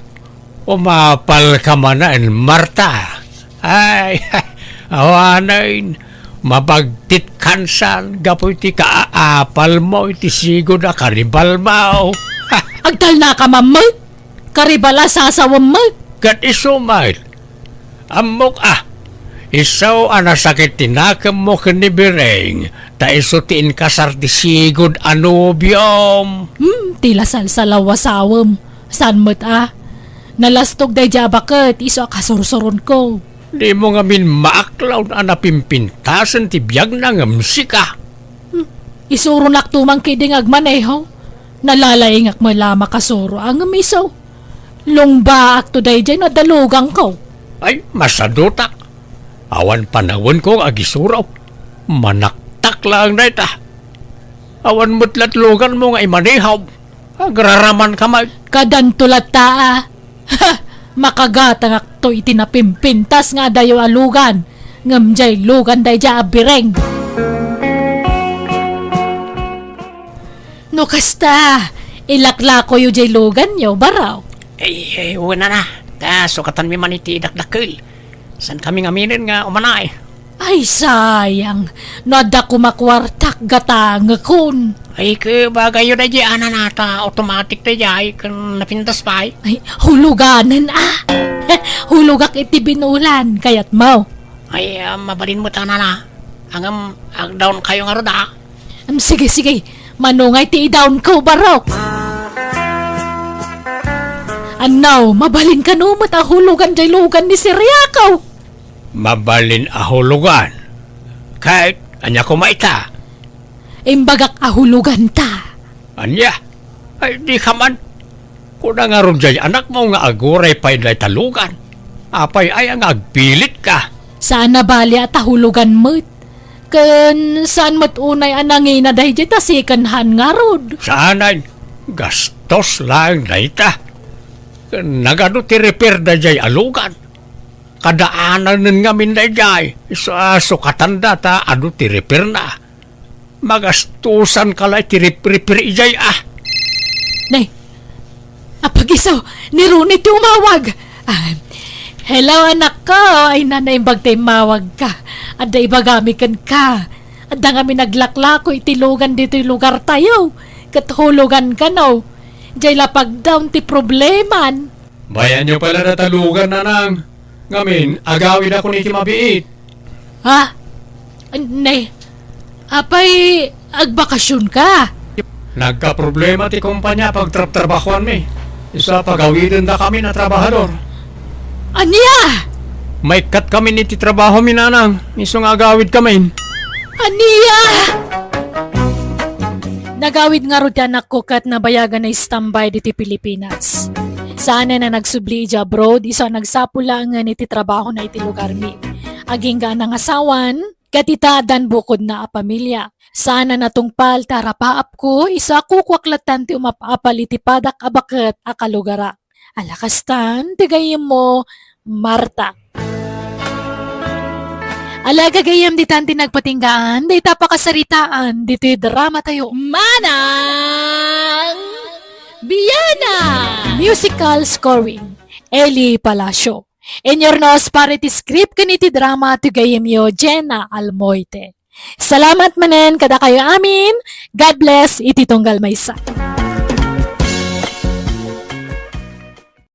umapalka manen, Marta. Ay, awanen, mabagtitkan san gapu iti kaapalmo iti sigud a karibalmo. Agtalnaka man met. Karibal a sasawem met. Ket isu met, Ammok a, isu a nasakit ti nakemmo ken ni Bireng, ta isu ti inkasar ti sigud a nobiom. Hmm, ti lasalsalaw a sawem. Saan met a? Nalastog daydiay a baket isu a kasursuronko. Dimo ngamin maaklaw a napimpintasen ti biagna ngem sika. Hmm, isuronakto man ketdi nga agmaneho. Nalalaingak met la makasuro a ngem isu. Lungbaakto daydiay no adda luganko. Ay, masadutak. Awan panawenko nga agisuro. Manaktak laeng dayta. Awan met lat luganmo nga imanehom. Agraramanka met. Kadanto latta a. Ha! Makagatangakto iti napimpintas nga adayo a lugan. Ngem diay lugan daydiay a Bireng. No kasta, ilaklakoyo diay luganyo, Barok. Ay, ay, wen a. Ta sukatanmi man iti idakdakkel. Saan kami ngaminen nga umanaay? Ay, sayang. No adda koma kuartak, gatangekon. Ay, ke, bagayyo daydiay a nana ta automatic daydiay ken napintas pay. Ay, huluganen a. Hulogak iti binulan, kayatmo. Ay, ah, mabalin met a nana. Ngem, agdaonkayo ngarud a. Em, sige, sige. Manungay ti idaonko, Barok. Annaw, mabalin kano met a hulogan diay lugan ni Siriakaw? Mabalin a hulogan. Ket ania koma ita? Imbagak a huloganta. Ania? Ay, dika man. Kuna ngarud diay anakmo nga aguray pay dayta lugan. Apay aya nga agpilitka? Saan a bali a ta hulogan met. Ken saan met unay a nangina daydiay ta second hand ngarud. Saanen, gastos laeng dayta. Ken nagadu ti repair daydiay a lugan. Kadaananen ngamin daydiay, isu a sukatanda ta adu ti repairna. Magastosanka la iti rip-, repair idiay a. Nay, apagiso, ni Ronnie ti umawag. Ah, hello, anakko. Ay, naimbag ta immawagka. Adda ibagami kenka. Adda ngamin naglaklako iti lugan ditoy lugartayo. Ket hulogan kano. Diay la pagdaon ti probleman. Bayanyo pay la dayta lugan, nanang. Ngamin, agawidakon iti mabiit. Ha? Nay, apay agbakasionka? Nagkaproblema ti kompania a pagtrabtrabahoanmi. Isu a pagawidendakamin a trabahador. Ania? Maikkatkamin iti trabahomi, nanang. Isu nga agawidkamin. Ania? Nagawid ngarud ti anakko ket nabayagan a standby ditoy Pilipinas. Saanen a nagsubli idiay abroad, isu a nagsapul laengen iti trabahona iti lugarmi. Agingga a nangasawan, ket ita addan bukodna a pamilia. Saan a natungpal ta arapaapko, isu a kukuak lattan ti umap-apal iti padak a baket a kalugarak. Ala kastan ti gayyemmo, Marta. Ala, gagayyem, ditan ti nagpatinggaan dayta pakasaritaan ditoy dramatayo. Manang Biana! Musical scoring, Eli Palacio. Inyurnos para iti script ken iti drama ti gayyemyo, Jenna Almoite. Salamat manen kadakayo amin. God bless iti tunggal maysa.